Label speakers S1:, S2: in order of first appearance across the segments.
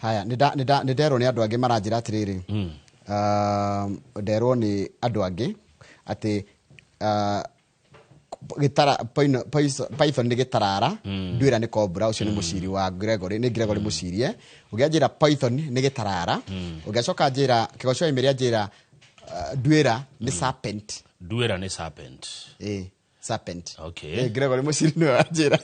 S1: Haya, nĩ nderwo nĩ andũ angĩ maranjĩra atĩrĩrĩ, nderwo nĩ andũ angĩ atĩ gĩtara python nĩ gĩtarara, nduĩra nĩ cobra. Ũcio nĩ mũciri wa Gregory, nĩ Gregory Mũcirie. Ũngĩanjĩra python nĩ gĩtarara, ũngĩacoka njĩra kĩgoco imĩrĩ anjĩra nduĩra nĩ serpent.
S2: Nduĩra nĩ serpent.
S1: Ĩ, serpent.
S2: Okay.
S1: Ĩ, Gregory Mũciri nĩwe wanjĩra.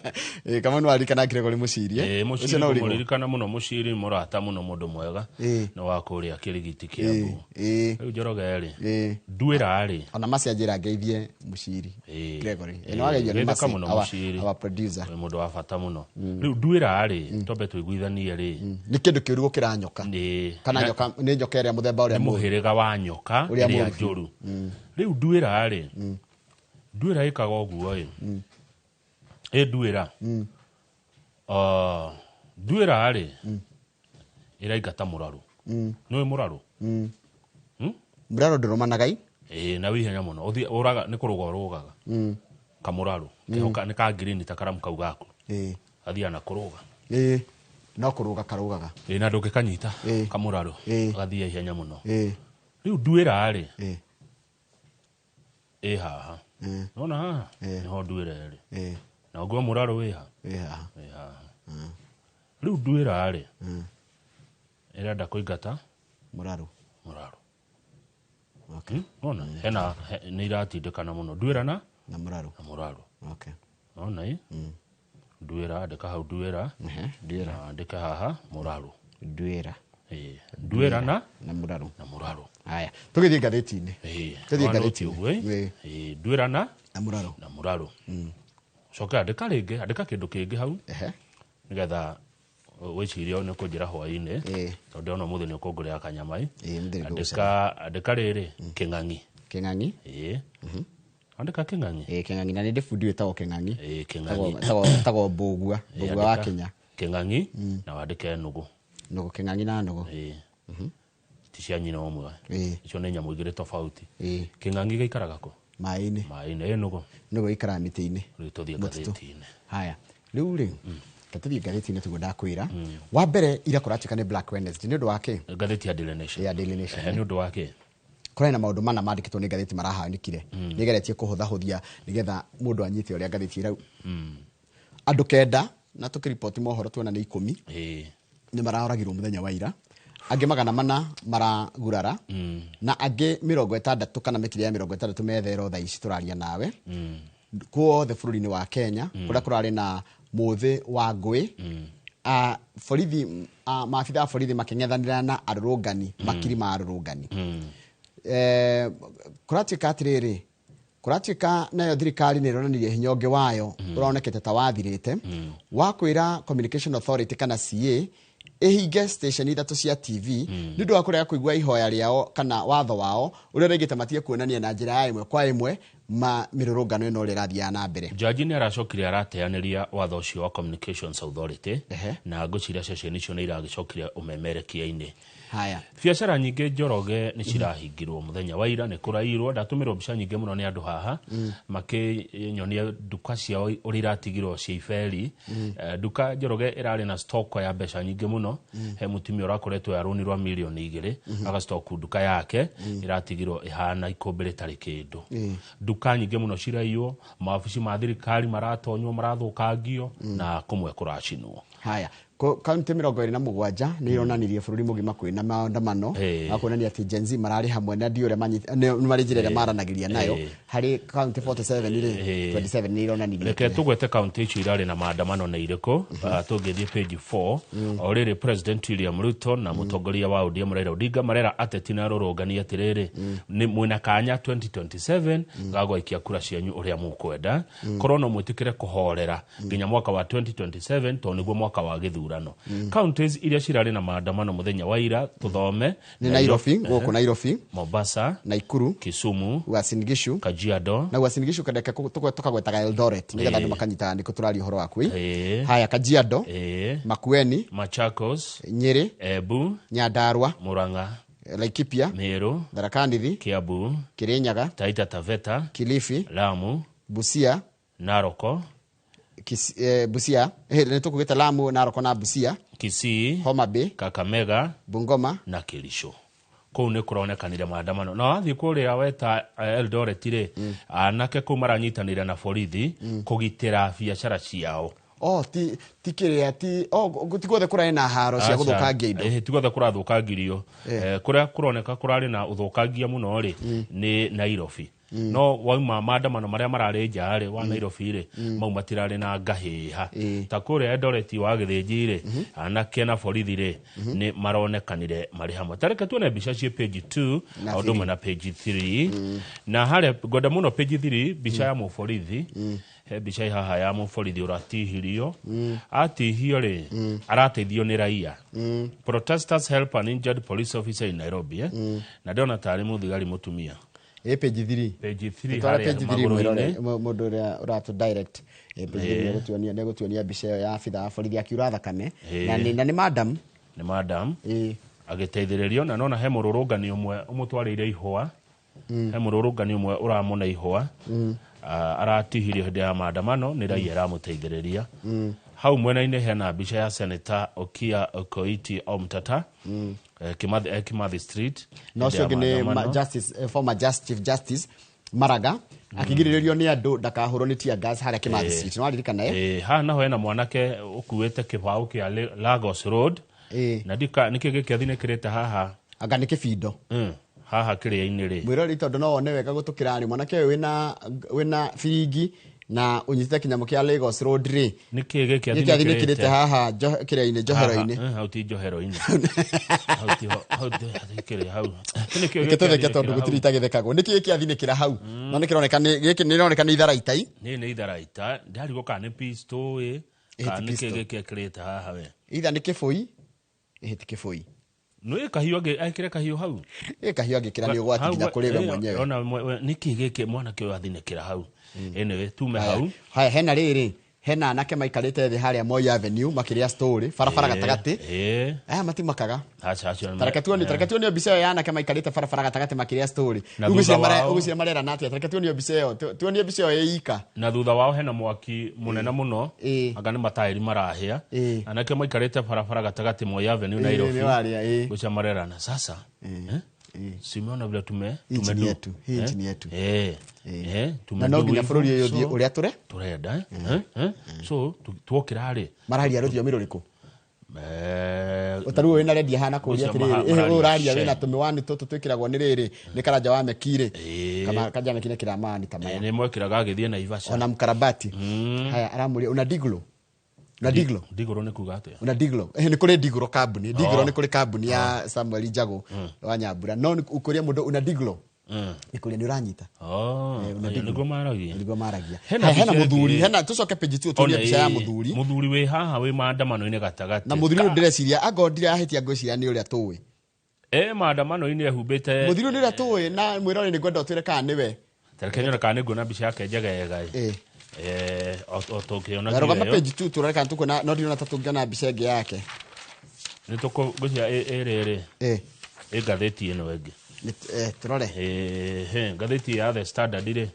S1: Ĩ, kama nĩ waririkana Gregory Mũcirie.
S2: Ĩ,
S1: Ũcio
S2: Mũciri
S1: no ũrigwo.
S2: Kũmũririkana mũno, Mũciri mũrata mũno, mũndũ mwega. Nĩ wa kũrĩa Kĩrigiti, Kĩambu. Rĩu Njoroge rĩ, nduĩra rĩ,
S1: Ona maci anjĩra ngeithie Mũciri. Gregory. Ĩ, nĩ wageithio nĩ
S2: Geithĩka
S1: Mercy,
S2: mũno Mũciri.
S1: our producer.
S2: Nĩ mũndũ wa bata mũno. Rĩu nduĩra rĩ, twambe tũiguithanie rĩ,
S1: Nĩ kĩndũ kĩũru gũkĩra nyoka.
S2: Nĩ
S1: Kana nyoka nĩ nyoka ĩrĩa mũthemba ũrĩa
S2: nĩ
S1: mũũru.
S2: Mũhĩrĩga wa nyoka
S1: Ũrĩa
S2: ĩrĩa
S1: mũũru.
S2: njũru. Rĩu nduĩra rĩ, nduĩra ĩkaga ũguo ĩ, ĩ nduĩra, Ah, nduĩra rĩ ĩraingata mũraru. Nĩũĩ mũraru?
S1: Mũraro ndũrũmanaga i.
S2: Ĩĩ, na wĩ ihenya mũno. Ũthiĩ ũraga nĩ kũrũga ũrũgaga. Kamũraru keho nĩ ka green ta karamu kau gaku. Gathiaga na kũrũga.
S1: Ĩ, no kũrũga karũgaga.
S2: Ĩĩ, na ndũngĩkanyita. Kamũraru gathiaga ihenya mũno. Rĩu nduĩra rĩ, ĩ haha, nona haha nĩho nduĩra ĩrĩ. Na ũguo mũraru wĩ ha?
S1: Ĩ haha.
S2: Ĩ haha. Rĩu nduĩra rĩ, ĩrenda kũingata
S1: mũraru.
S2: Mũraru.
S1: Okay.
S2: Nona hena nĩ iratindĩkana mũno, nduĩra na
S1: na mũraru.
S2: Na mũraru.
S1: Okay.
S2: Nona ĩ nduĩra, andĩka hau nduĩra.
S1: Ehe, nduĩra.
S2: Na andĩke haha mũraru.
S1: Nduĩra.
S2: Ĩ, nduĩra na
S1: na mũraru.
S2: Na mũraru.
S1: Haya, tũgĩthiĩ ngathĩti-inĩ. Tũthiĩ
S2: Wanũti
S1: ngathĩti-inĩ.
S2: ũguo ĩ. Ĩ, nduĩra na
S1: na mũraru.
S2: Na mũraru. Coke andĩka rĩngĩ, andĩka kĩndũ kĩngĩ hau, nĩgetha wĩcirie nĩ kũnjĩra hwaĩ-inĩ, tondũ ndĩrona ũmũthĩ nĩ ũkũngũrĩra kanyama ĩ.
S1: Ĩ, ũmũthĩ nĩ
S2: Andĩka, andĩka rĩrĩ, kĩng'ang'i.
S1: Kĩng'ang'i.
S2: Ĩ, andĩka kĩng'ang'i.
S1: Ĩ, kĩng'ang'i, na nĩ ndĩ bundi wĩtagwo kĩng'ang'i.
S2: Ĩ, kĩng'ang'i.
S1: Tagwo Mbũgua. Mbũgua wa
S2: Andĩka
S1: Kenya.
S2: Kĩng'ang'i na wandĩke nũgũ.
S1: Nũgũ, kĩng'ang'i na nũgũ.
S2: Ĩ, ti cia nyina ũmwe. Icio nĩ nyamũ igĩrĩ tofauti. Kĩng'ang'i gĩikaraga kũ?
S1: Maĩ-inĩ.
S2: Maĩ-inĩ. Ĩ, nũgũ?
S1: Nũgũ ĩikaraga mĩtĩ-inĩ.
S2: Rĩu tũthiĩ
S1: Mũtitũ.
S2: ngathĩti-inĩ.
S1: Haya, rĩu rĩ, reke tũthiĩ ngathĩti-inĩ tiguo ndakwĩra. Wa mbere, ira kũratuĩka nĩ Black Wednesday. Nĩ ũndũ wa kĩ?
S2: Ngathĩti ya Daily Nation.
S1: Ya Daily Nation.
S2: Ehe, nĩ ũndũ wa kĩ?
S1: Kũrarĩ na maũndũ mana mandĩkĩtwo nĩ ngathĩti marahanĩkire. Nĩ geretie kũhũthahũthia nĩgetha mũndũ anyite ũrĩa ngathĩti ĩrau. Andũ 9, na tũkĩriboti mohoro tuona nĩ 10, nĩ maroragirwo mũthenya wa ira, angĩ 400 maragurara, na angĩ 60 kana mĩkĩria ya 60 metherwo thaa ici tũraria nawe, kuothe bũrũri-inĩ wa Kenya, kũrĩa kũrarĩ na mũthĩ wa ngũĩ, borithi, maabitha a borithi makĩng'ethanĩra na arũrũngani, makiri ma arũrũngani. Kũratuĩka atĩrĩrĩ, kũratuĩka nayo thirikari nĩ ĩronanirie hinya ũngĩ wayo ũronekete ta wathirĩte, wa kwĩra Communication Authority kana CA ĩhinge station ithatũ cia TV nĩ ũndũ wa kũrega kũigua ihoya rĩao kana watho wao ũrĩa ũraigĩte matige kuonania na njĩra ya ĩmwe kwa ĩmwe ma mĩrũrũngano ĩno ũrĩa ĩrathiaga na mbere.
S2: Jaji nĩ aracokire arateanĩria watho ũcio wa Communications Authority, na ngwĩciria ceceni icio nĩ iragĩcokire ũmemerekia-inĩ.
S1: Haya.
S2: Biacara nyingĩ, Njoroge, nĩ cirahingirwo mũthenya wa ira. Nĩ kũrairwo, ndatũmĩrwo mbica nyingĩ mũno nĩ andũ haha makĩnyonia nduka ciao ũrĩa iratigirwo cia iberi. Nduka, Njoroge, ĩrarĩ na stock ya mbeca nyingĩ mũno. He mũtumia ũrakoretwo ya rũni rwa mirioni 2, agastoku nduka yake, ĩratigirwo ĩhana ikũmbĩ rĩtarĩ kĩndũ. Nduka nyingĩ mũno ciraiywo, mawabici ma thirikari maratonywo, marathũkangio, na kũmwe kũracinwo.
S1: Haya, kaunti 27 nĩ ironanirie bũrũri mũgima kwĩna maandamano ma kuonania atĩ Gen Z mararĩ hamwe na ndiũ ũrĩa nĩ marĩ njĩra ĩrĩa maranagĩria nayo. Harĩ kaunti 47 rĩ, 27 nĩ ironanirie.
S2: Reke tũgwete kaunti icio irarĩ na maandamano nĩ irĩkũ. Ah, tũngĩthiĩ page 4 o rĩrĩ, President William Ruto na mũtongoria wa ODM Raila Odinga marera ateti na arũrũngani atĩrĩrĩ, nĩ mwĩna kanya 2027 ga gwaikia kura cianyu ũrĩa mũkwenda, korwo no mwĩtĩkĩre kũhorera nginya mwaka wa 2027, tondũ nĩguo mwaka wa gĩthurano. Counties iria cirarĩ na maandamano mũthenya wa ira, tũthome.
S1: Nĩ Nairobi, gũkũ Nairobi,
S2: Mombasa,
S1: Naikuru,
S2: Kisumu,
S1: Uasin Gishu,
S2: Kajiado,
S1: na Uasin Gishu kadeke tũkagwetaga Eldoret nĩgetha andũ makanyitaga nĩkũ tũraria ũhoro waku. Haya, Kajiado, Makueni,
S2: Machakos,
S1: Nyĩrĩ,
S2: Embu,
S1: Nyandarua,
S2: Murang'a,
S1: Laikipia,
S2: Meru,
S1: Tharaka Nithi,
S2: Kiambu,
S1: Kirinyaga,
S2: Taita Taveta,
S1: Kilifi,
S2: Lamu,
S1: Busia,
S2: Narok,
S1: Busia, nĩ tũkugĩte Lamu, Narok na Busia,
S2: Kisii,
S1: Homa Bay,
S2: Kakamega,
S1: Bungoma
S2: na Kericho. Kũu nĩ kũronekanire maandamano. Na wathiĩ kũrĩa weta Eldoret rĩ, anake kũu maranyitanĩra na borithi kũgitĩra biacara ciao.
S1: Oh, ti kĩrĩa ti, oh, ti guothe kũrarĩ na haro cia gũthũkangia indo.
S2: Ti guothe kũrathũkangirio. Kũrĩa kũroneka kũrarĩ na ũthũkangia mũno rĩ, nĩ Nairobi. No wauma maandamano marĩa mararĩ nja rĩ wa Nairobi rĩ, mau matirarĩ na ngahĩha. Ta kũrĩa Eldoret wa Gĩthĩnji rĩ, anake na borithi rĩ, nĩ maronekanire marĩ hamwe. Ta reke tuone mbica ciĩ page 2
S1: na
S2: o ũndũ ũmwe na page 3. Na harĩa ngwenda mũno page 3, mbica ya mũborithi. He mbica ĩ haha ya mũborithi ũratihirio. Atihio rĩ, arateithio nĩ raia. Protesters help an injured police officer in Nairobi. Na ndĩrona tarĩ mũthigari mũtumia.
S1: Ĩ page 3.
S2: Page 3
S1: Twara
S2: harĩa
S1: page 3
S2: magũrũ-inĩ.
S1: mwĩrore mũndũ ũrĩa ũratũ direct. Page 3 nĩgũtuonia mbica ĩyo ya abitha wa borithi akiura thakame. Na nĩ madam.
S2: Nĩ madam. Agĩteithĩrĩrio na nona he mũrũrũngani ũmwe ũmũtwarĩire ihũa. He mũrũrũngani ũmwe ũramũne ihũa. Aratihirio hĩndĩ ya maandamano nĩ raia ĩramũteithĩrĩria. Hau mwena-inĩ hena mbica ya Senator Okia Okoiti Omtata. Kimathi Street.
S1: Na ũcio ũngĩ nĩ Justice, former Chief Justice Maraga akĩgirĩrĩrio nĩ andũ ndakahũrwo nĩ tear gas harĩa Kimathi Street. Nĩ waririkana, eh?
S2: Haha naho hena mwanake ũkuĩte kĩbaũ kĩa Lagos Road. Na ndika nĩkĩ gĩkĩ athinĩkĩrĩte haha?
S1: Anga nĩ kĩbindo.
S2: Haha kĩrĩa-inĩ rĩ.
S1: Mwĩroreri tondũ no wone wega gũtũkĩra rĩ, mwanake ũyũ wĩna biringi na ũnyitĩte kĩnyamũ kĩa Lagos Road rĩ.
S2: Nĩkĩ gĩkĩ
S1: Nĩkĩ athinĩkĩrĩte haha kĩrĩa-inĩ, njohero-inĩ?
S2: Haha, hau ti njohero-inĩ. Hau ti ho, hau ti, kĩrĩa hau. Nĩkĩ gĩkĩ
S1: Nĩkĩ tũtheke
S2: athinĩkĩra
S1: tondũ
S2: hau?
S1: gũtirĩ itagĩthekagwo. Nĩkĩ gĩkĩ athinĩkĩra hau? No nĩkĩroneka nĩ, gĩkĩ nĩroneka nĩ itharaitai.
S2: Nĩ, nĩ itharaita. Ndarigwo kana nĩ pistol ĩ,
S1: Ĩ,
S2: kana
S1: ti
S2: nĩkĩ
S1: pistol.
S2: gĩkĩ ekĩrĩte haha we.
S1: Either nĩ kĩbũi, ĩ, ti kĩbũi.
S2: Nĩ kahiũ ekĩre kahiũ hau?
S1: Ĩ, kahiũ angĩkĩra nĩ ũgwati
S2: Hau
S1: nginya kũrĩ we mwenyewe.
S2: Ona we, nĩkĩ gĩkĩ mwanake ũyũ athinĩkĩra hau? Anyway, tume hau.
S1: Haya, hena rĩrĩ, hena anake maikarĩte thĩ harĩa Moi Avenue makĩrĩa story, barabara gatagatĩ. Aya matimakaga.
S2: Aca, acio nĩ
S1: Tareke tuone mbica ĩyo ya anake maikarĩte barabara gatagatĩ makĩrĩa story.
S2: Na
S1: Rĩu
S2: thutha wao
S1: ũgucia marerana atĩa? Tareke tuone mbica ĩyo, tuone mbica ĩyo ĩ ika.
S2: Na thutha wao hena mwaki mũnene mũno. Anga nĩ mataĩri marahĩa. Anake maikarĩte barabara gatagatĩ Moi Avenue, Nairobi.
S1: Nĩ warĩa, ĩ.
S2: Ũgucia marerana. Sasa, Si umeona vile
S1: Hii
S2: tume
S1: nchi
S2: do.
S1: yetu, hii nchi ni yetu.
S2: Tume
S1: Na no
S2: do
S1: nginya
S2: hivyo.
S1: bũrũri ũyũ ũthiĩ
S2: So,
S1: ũrĩa tũre?
S2: Tũrenda, So, tuokĩra rĩ?
S1: Mararia rũthiomi rũrĩkũ? Ũtarĩ ũyũ wĩna redio hana kũũria
S2: Ũcio
S1: atĩrĩrĩ,
S2: mararia
S1: ũyũ ũraria wĩna
S2: shame.
S1: tũmĩwani tũtũ twĩkĩragwo nĩ rĩrĩ, nĩ Karanja wa Meki rĩ. Kama Karanja wa Meki nĩ kĩrĩa mawani ta maya.
S2: Nĩ mwekĩraga agĩthiĩ Naivasha.
S1: Ona mkarabati. Haya, aramũria, una diglo? Una diglo?
S2: Diglo nĩ kuga atĩa?
S1: Una diglo. Nĩ kũrĩ diglo kambuni. Diglo nĩ kũrĩ kambuni ya Samuel Njagu wa Nyambura. No nĩ ũkũria mũndũ una diglo. Nĩ kũrĩa nĩ ũranyita. Una diglo.
S2: Nĩguo maragia.
S1: Nĩguo maragia.
S2: Hena
S1: Haya, hena
S2: mbica
S1: mũthuri,
S2: ĩngĩ.
S1: hena tũcoke page 2 tuonie
S2: Ona
S1: mbica ya
S2: ĩ,
S1: mũthuri.
S2: Mũthuri wĩ haha wĩ maandamano-inĩ gatagatĩ.
S1: Na mũthuri ũyũ ndĩreciria, angorwo ndirahĩtia ngwĩciria nĩ ũrĩa tũĩ.
S2: Maandamano-inĩ ehumbĩte.
S1: Mũthuri ũyũ nĩ ũrĩa tũĩ na mwĩrore nĩ ngwenda ũtwĩre kana nĩwe.
S2: Ta reke nyone kana nĩnguona mbica yake njegega. O tũkĩona
S1: Rũgama
S2: nginya ĩyo.
S1: page 2 tũrore kana tũkuona, no ndĩrona ta tũngĩona mbica ĩngĩ yake.
S2: Nĩ tũkũgwĩciria ĩrĩ rĩ. Ĩ ngathĩti ĩno ĩngĩ.
S1: Tũrore.
S2: Ngathĩti ya The Standard rĩ.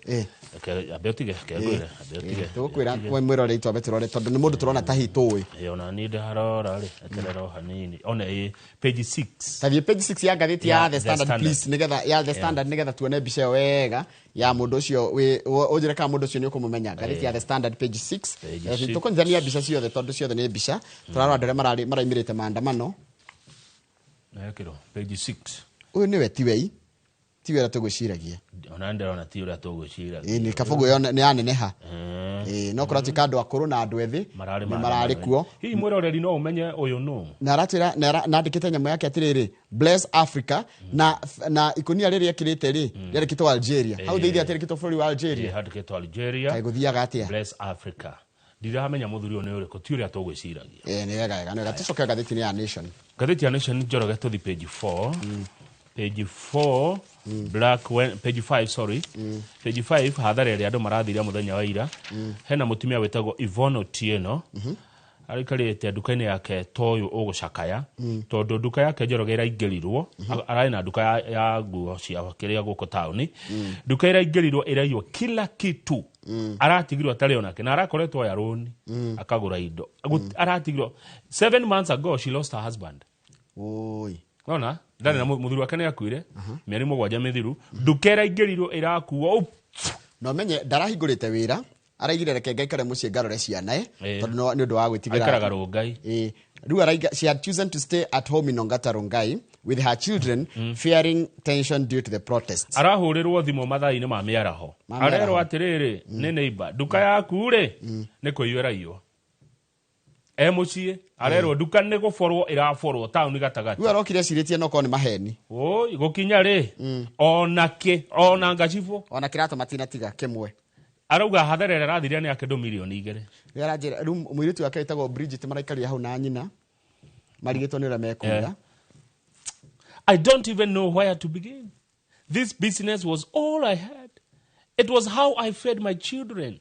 S2: Reke, ambe ũtige, reke ngwĩre, ambe ũtige.
S1: Tũgũkwĩra,
S2: Ambe ũtige.
S1: we mwĩrore itũ, ambe tũrore, tondũ nĩ mũndũ tũrona ta hihi tũĩ.
S2: Ona niĩ ndarora rĩ, eterera o hanini. Ona ĩ, page 6.
S1: Tathiĩ page 6 ya ngathĩti ya
S2: Ya
S1: The
S2: The
S1: Standard,
S2: Standard.
S1: please, nĩgetha, ya The Standard, nĩgetha tuone mbica ĩyo wega ya mũndũ ũcio wĩ, ũnjĩre kana mũndũ ũcio nĩ ũkũmũmenya. Ngathĩti ya The Standard page 6.
S2: Page six.
S1: Tũkũnyitithania mbica ciothe tondũ ciothe nĩ mbica. Tũrarora andũ arĩa maraimĩrĩte maandamano.
S2: Nekĩrwo, page 6.
S1: Ũyũ nĩwe tiwei. Ti wĩra tũgwĩciragia.
S2: Ona ndĩrona ti ũrĩa tũgwĩciragia.
S1: Nĩ kabũgũ ĩyo nĩ yaneneha. No kũratuĩka andũ akũrũ na andũ ethĩ
S2: Mararĩ
S1: nĩ mararĩ
S2: maandamano-inĩ.
S1: kuo.
S2: Hihi mwĩroreri no ũmenye ũyũ nũ?
S1: Na aratwĩra, na ara-, na andĩkĩte nyamũ yake atĩrĩrĩ, Bless Africa, na ikũnia rĩrĩa ekĩrĩte rĩ, rĩandĩkĩtwo Algeria. Hau thĩinĩ atĩrĩkĩtwo bũrũri wa Algeria.
S2: Handĩkĩtwo Algeria.
S1: Kaĩ gũthiaga atĩa?
S2: Bless Africa. Ndiramenya mũthuri ũyũ nĩ ũrĩkũ, ti ũrĩa tũgwĩciragia.
S1: Nĩ wega, wega, nĩ wega. Tũcoke ngathĩti-inĩ ya Nation.
S2: Ngathĩti ya Nation, Njoroge, tũthiĩ page 4. Page 4, Black when, page 5, sorry. Page 5, hathara ĩrĩa andũ marathire mũthenya wa ira. Hena mũtumia wĩtagwo Yvonne Otieno. Araikarĩte nduka-inĩ yake ta ũyũ ũgũcakaya. Tondũ nduka yake Njoroge ĩraingĩrirwo. Ararĩ na nduka ya nguo cia kĩrĩa gũkũ taũni. Nduka ĩraingĩrirwo ĩraiywo kila kitu. Aratigirwo atarĩ onake na arakoretwo oya rũni akagũra indo. Aratigirwo 7 months ago, she lost her husband.
S1: Oi.
S2: Nona ndarĩ na mũthuri wake nĩ akuire mĩeri 7 mĩthiru. Nduka ĩraingĩrirwo ĩrakuo.
S1: Na ũmenye ndarahingũrĩte wĩra, araigire reke ngaikare mũciĩ ngarore ciana tondũ nĩ ũndũ wa gwĩtigĩra.
S2: Aikaraga Rongai.
S1: Rĩu araiga she had chosen to stay at home in Ongata Rongai with her children, fearing tension due to the protests.
S2: Arahũrĩrwo thimũ mathaa-inĩ ma mĩaraho.
S1: Ma mĩaraho.
S2: Arerwo atĩrĩrĩ, nĩ neighbor, nduka yaku rĩ nĩ kũiywo ĩraiywo. E mũciĩ arerwo nduka nĩ gũborwo ĩraborwo taũni gatagatĩ.
S1: Rĩu arokire ecirĩtie no korwo nĩ maheni.
S2: Oi, gũkinya rĩ ona kĩ ona ngacibũ
S1: ona kĩratũ matinatiga kĩmwe.
S2: Arauga hathara ĩrĩa arathire nĩ ya kĩndũ mirioni 2.
S1: Rĩu aranjĩra rĩu mũirĩtu wake wĩtagwo Bridget maraikarire hau na nyina marigĩtwo nĩ ũrĩa mekuga.
S2: I don't even know where to begin. This business was all I had. It was how I fed my children.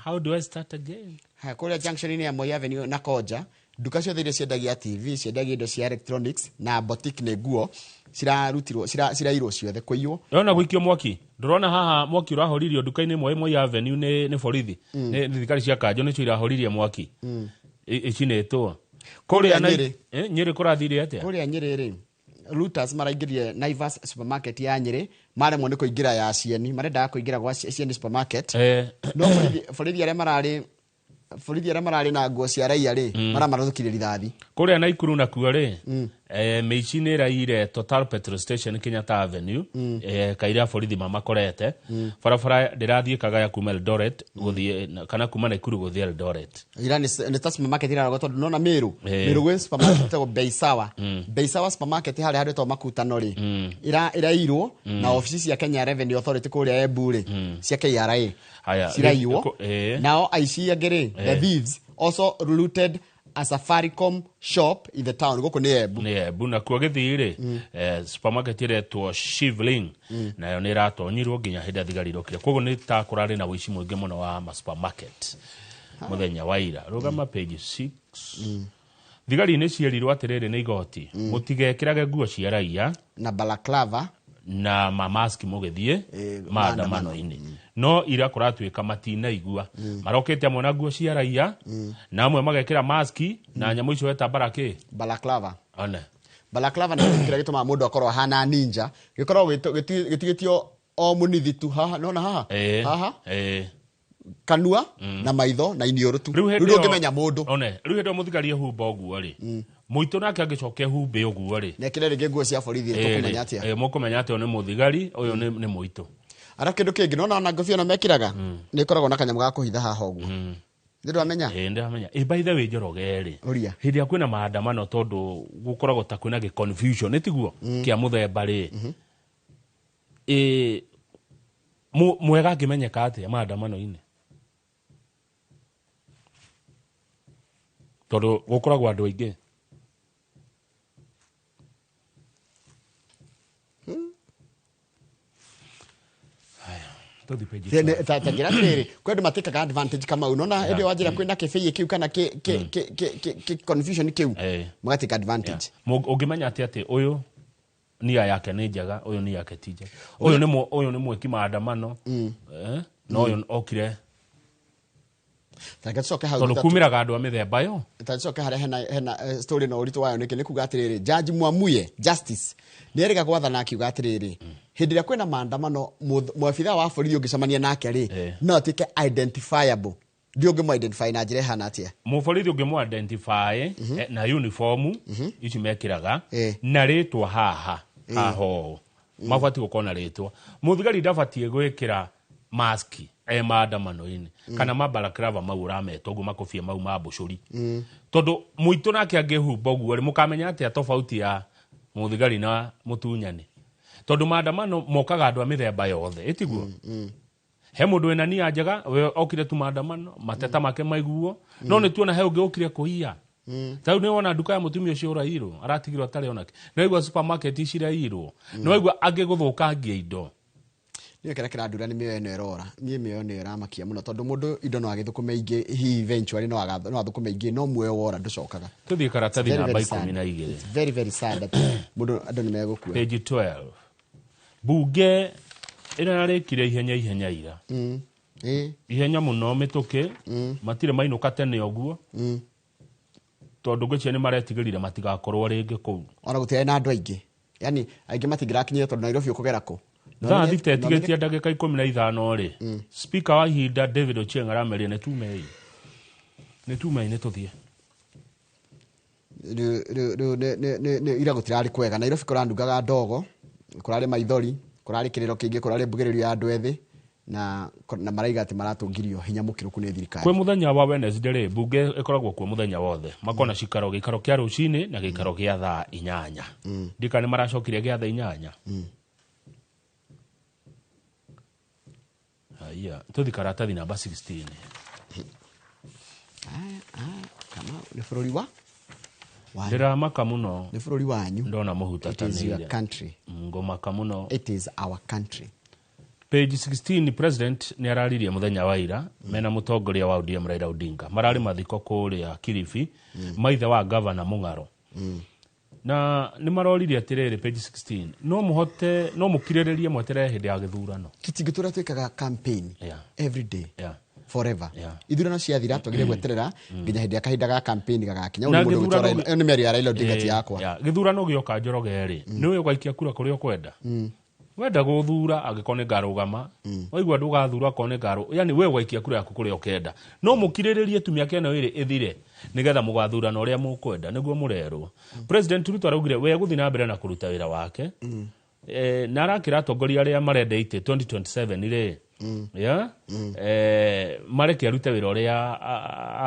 S2: How do I start again?
S1: Haya, kũrĩa junction-inĩ ya Moi Avenue na Koja, nduka ciothe iria ciendagia TV, ciendagia indo cia electronics na boutique nĩ nguo cirarutirwo, cirairwo ciothe kũiywo.
S2: Ndĩrona gũikio mwaki. Ndĩrona haha mwaki ũrahoririo nduka-inĩ ĩmwe Moi Avenue nĩ borithi. Nĩ thirikari cia kanjũ nĩcio irahoririe mwaki. Icinĩtwo. Kũrĩa
S1: Kũrĩa Nyĩrĩ.
S2: Nyĩrĩ kũrathire atĩa?
S1: Kũrĩa Nyĩrĩ rĩ, looters maraingĩrire Naivas supermarket ya Nyĩrĩ, maremwo nĩ kũingĩra ya Cieni, marendaga kũingĩra gwa Cieni supermarket. No borithi arĩa mararĩ na nguo cia raia rĩ, maramarathũkirie rithathi.
S2: Kũrĩa Naikuru nakuo rĩ, mĩici nĩ ĩraiyire Total Petrol Station Kenyatta Avenue, kaira borithi mamakorete. Barabara ndĩrathiĩ Kagaya kuma Eldoret gũthiĩ, kana kuma Naikuru gũthiĩ Eldoret.
S1: Ira nĩ ta supermarket ĩrarogwo tondũ nona Meru. Meru gwĩ supermarket ĩtagwo Beisawa. Beisawa supermarket harĩa handũ ĩtagwo Makutano rĩ, ĩrairwo na obici cia Kenya Revenue Authority kũrĩa Embu rĩ, cia KRA.
S2: Haya,
S1: Ciraiywo. Nao aici angĩ rĩ, the thieves also looted a Safaricom shop in the town. Gũkũ nĩ Embu.
S2: Nĩ Embu. Nakuo Gĩthii rĩ, supermarket ĩretwo Shivling, nayo nĩ ĩratonyirwo nginya hĩndĩ ĩrĩa thigari irokire. Koguo nĩ ta kũrarĩ na ũici mũingĩ mũno wa ma supermarket mũthenya wa ira. Rũgama page 6. Thigari nĩ cierirwo atĩrĩrĩ nĩ igoti, mũtigekĩrage nguo cia raia
S1: na balaclava
S2: na mamaski mũgĩthiĩ maandamano-inĩ. No ira kũratuĩka matinaigua. Marokĩte amwe na nguo cia raia, na amwe magekĩra maski na nyamũ icio weta barakĩ?
S1: Balaclava.
S2: One.
S1: Balaclava nĩ kĩrĩa gĩtũmaga mũndũ akorwo ahana ninja. Gĩkoragwo gĩtigĩtio o mũnithi tu haha, nona haha? Haha? Kanua na maitho na iniũrũ tu.
S2: Rĩu hĩndĩ
S1: Rĩu
S2: ĩyo
S1: ndũngĩmenya mũndũ.
S2: One, rĩu hĩndĩ ĩyo mũthigari ehumba ũguo rĩ, mũitũ nake angĩcoka ehumbe ũguo rĩ.
S1: Nĩ ekĩre rĩngĩ nguo cia borithi, tũkũmenya atĩa?
S2: Mũkũmenya atĩa ũyũ nĩ mũthigari, ũyũ nĩ mũitũ.
S1: Arabu kĩndũ kĩngĩ, nona ona ngobia ĩno mekĩraga, nĩ ĩkoragwo na kanyamũ ga kũhitha haha ũguo. Nĩ ndwamenya?
S2: Ndĩramenya. By the way, Njoroge rĩ,
S1: Ũria.
S2: hĩndĩ ĩrĩa kwĩna maandamano tondũ gũkoragwo ta kwĩna gĩ confusion, nĩ tiguo? Kĩa mũthemba rĩ. Mwega angĩmenyeka atĩa maandamano-inĩ? Tondũ gũkoragwo andũ aingĩ. Tũthiĩ page twelve.
S1: Ta njĩra atĩrĩrĩ, kwĩ andũ matĩkaga advantage kama u. Nona hĩndĩ ĩyo wanjĩra kwĩna kĩbĩĩ kĩu kana kĩ confusion kĩu, magatĩka advantage.
S2: Ũngĩmenya atĩa atĩ ũyũ nia yake nĩ njega, ũyũ nia yake ti njega? Ũyũ nĩ mwĩki maandamano, na ũyũ okire.
S1: Ta reke tũcoke hau
S2: Tondũ
S1: thutha tu-
S2: kumĩraga andũ a mĩthemba ĩyo.
S1: Ta tũcoke harĩa hena story na ũritũ wayo nĩkĩ, nĩ kuga atĩrĩrĩ, Judge Mwamuye Justice nĩ erĩga gwathana akiuga atĩrĩrĩ, hĩndĩ ĩrĩa kwĩna maandamano, mwabithaa wa borithi ũngĩcemania nake rĩ, no atuĩke identifiable. Ndiũ ũngĩmũ identify na njĩra ĩhana atĩa?
S2: Mũborithi ũngĩmũ identify, na uniform ici mekĩraga, na rĩtwa haha, haha ũũ. Mabatiĩ gũkorwo na rĩtwa. Mũthigari ndabatiĩ gwĩkĩra mask e maandamano-inĩ, kana mabalaklava mau ũrameta ũguo, makobia mau ma mbũcũri. Tondũ mũitũ nake angĩhumba ũguo rĩ, mũkamenya atĩa tofauti ya mũthigari na mũtunyani? Tondũ maandamano mokaga andũ a mĩthemba yothe, ĩtiguo? He mũndũ wĩna nia njega, we okire tu maandamano, mateta make maiguo, no nĩ tuona he ũngĩ okire kũiya. Ta rĩu nĩ wona nduka ya mũtumia ũcio ũraiyirwo, aratigirwo atarĩ onake. Nĩ waigua supermarket ciraiyirwo, nĩ waigua angĩ gũthũkangia indo.
S1: Niĩ kĩrĩa kĩrandura nĩ mĩoyo ĩno ĩrora. Niĩ mĩoyo ĩno ĩramakia mũno tondũ mũndũ indo no agĩthũkũme ingĩ, hihi eventually no athũkũme ingĩ, no muoyo wora ndũcokaga.
S2: Tũthiĩ karatathi
S1: Very,
S2: namba
S1: very sad.
S2: ikũmi na igĩrĩ.
S1: It's very, very sad that mũndũ andũ nĩ megũkua.
S2: Page 12. Bunge ĩrarĩkire ihenya ihenya ira. Ihenya mũno mĩtũkĩ, matirĩ mainũka tene ũguo, tondũ ngwĩciria nĩ maretigĩrire matigakorwo rĩngĩ kũu.
S1: Ona gũtirarĩ na andũ aingĩ, yani aingĩ matingĩrakinyire tondũ Nairobi ũkũgera kũ?
S2: Thaa 6 ĩtigĩtie ndagĩka 15 rĩ, speaker wa ihinda David Ochieng arameria nĩ tumei, nĩ tumei, nĩ tũthiĩ.
S1: Rĩu ira gũtirarĩ kwega. Nairobi kũranungaga ndogo, kũrarĩ maithori, kũrarĩ kĩrĩro kĩingĩ, kũrarĩ mbugĩrĩrio ya andũ ethĩ, na maraiga atĩ maratũngirio hinya mũkĩrũku nĩ thirikari.
S2: Kwĩ mũthenya wa Wednesday rĩ, mbunge ĩkoragwo kuo mũthenya wothe, makona cikaro, gĩikaro kĩa rũcinĩ na gĩikaro gĩa thaa 8. Ndika nĩ maracokire gĩa thaa 8. Haya, tũthi karatathi namba 16.
S1: Kama nĩ bũrũri wa
S2: Ndĩramaka mũno.
S1: Nĩ bũrũri wanyu.
S2: Ndona mũhutatanĩire.
S1: It is your country.
S2: Ngũmaka mũno.
S1: It is our country.
S2: Page 16, President nĩ araririe mũthenya wa ira mena mũtongoria wa ODM Raila Odinga. Mararĩ mathiko kũrĩa Kilifi, maithe wa governor Mung'aro. Na nĩ maroririe atĩrĩrĩ, page 16, no mũhote, no mũkirĩrĩrie mweterere hĩndĩ ya gĩthurano.
S1: Tũtingĩtũra twĩkaga campaign every day. Forever. Ithurano ciathira twagire gweterera nginya hĩndĩ ya kahinda ga campaign gagakinya.
S2: Na
S1: Ũyũ nĩ mũndũ
S2: gĩthurano
S1: ũgũtwara ĩno nĩ mĩario ya Raila Odinga ti yakwa.
S2: Gĩthurano gĩoka Njoroge rĩ, nĩwe ũgaikia kura kũrĩa ũkwenda. Wenda gũthura angĩkorwo nĩ ngarũgama, waigua ndũgathura akorwo nĩ ngarũ, yani we ũgaikia kura yaku kũrĩa ũkenda. No mũkirĩrĩrie tu mĩaka ĩno ĩrĩ ĩthire nĩgetha mũgathurana ũrĩa mũkwenda, nĩguo mũrerwo. President Ruto araugire we egũthiĩ na mbere na kũruta wĩra wake. Na arakĩra atongoria arĩa marenda itĩ 2027 rĩ, mareke arute wĩra ũrĩa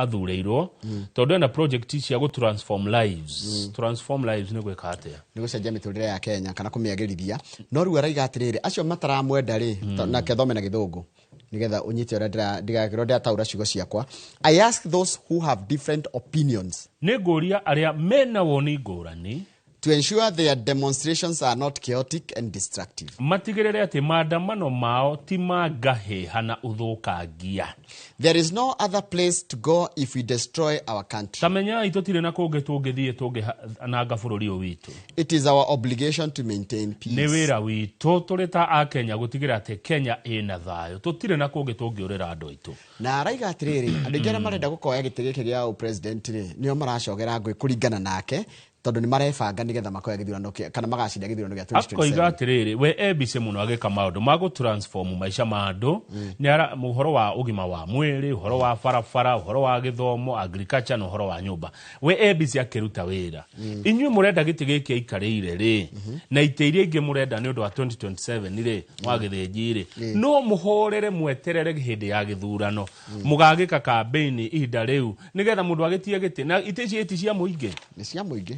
S2: athurĩirwo, tondũ ena project cia gũ transform lives. Transform lives nĩ gwĩka atĩa?
S1: Nĩ gũcenjia mĩtũrĩre ya Kenya kana kũmĩagĩrithia. No rĩu araiga atĩrĩrĩ, acio mataramwenda rĩ, nake thome na gĩthũngũ nĩgetha ũnyite ũrĩa ndigakĩrwo ndĩrataũra ciugo ciakwa. I ask those who have different opinions.
S2: Nĩ ngũria arĩa mena woni ngũrani
S1: to ensure their demonstrations are not chaotic and destructive.
S2: Matigĩrĩre atĩ maandamano mao ti ma ngahĩha na ũthũkangia.
S1: There is no other place to go if we destroy our country.
S2: Ta menyai tũtirĩ na kũngĩ tũngĩthiĩ tũngĩananga bũrũri ũyũ witũ.
S1: It is our obligation to maintain peace.
S2: Nĩ wĩra witũ tũrĩ ta Akenya gũtigĩrĩra atĩ Kenya ĩna thayũ. Tũtirĩ na kũngĩ tũngĩũrĩra andũ aitũ.
S1: Na araiga atĩrĩrĩ, andũ aingĩ arĩa marenda gũkoya gĩtĩ gĩkĩ gĩa president rĩ, nĩo maracogera ngũĩ kũringana nake, tondũ nĩ marebanga nĩgetha makoya gĩthurano kĩa, kana magacinda gĩthurano gĩa 2027.
S2: Akoiga atĩrĩrĩ, we ABC mũno agĩka maũndũ ma gũ transform maica ma andũ, nĩ ara, ũhoro wa ũgima wa mwĩrĩ, ũhoro wa barabara, ũhoro wa gĩthomo, agriculture na ũhoro wa nyũmba. We ABC akĩruta wĩra. Inyuĩ mũrenda gĩtĩ gĩkĩ aikarĩire rĩ, na itĩ iria ingĩ mũrenda nĩ ũndũ wa 2027 rĩ, wa gĩthĩnji rĩ, no mũhorere mweterere hĩndĩ ya gĩthurano. Mũgagĩka campaign ihinda rĩu nĩgetha mũndũ agĩtie gĩtĩ, na itĩ ici iti cia mũingĩ.
S1: Nĩ cia mũingĩ.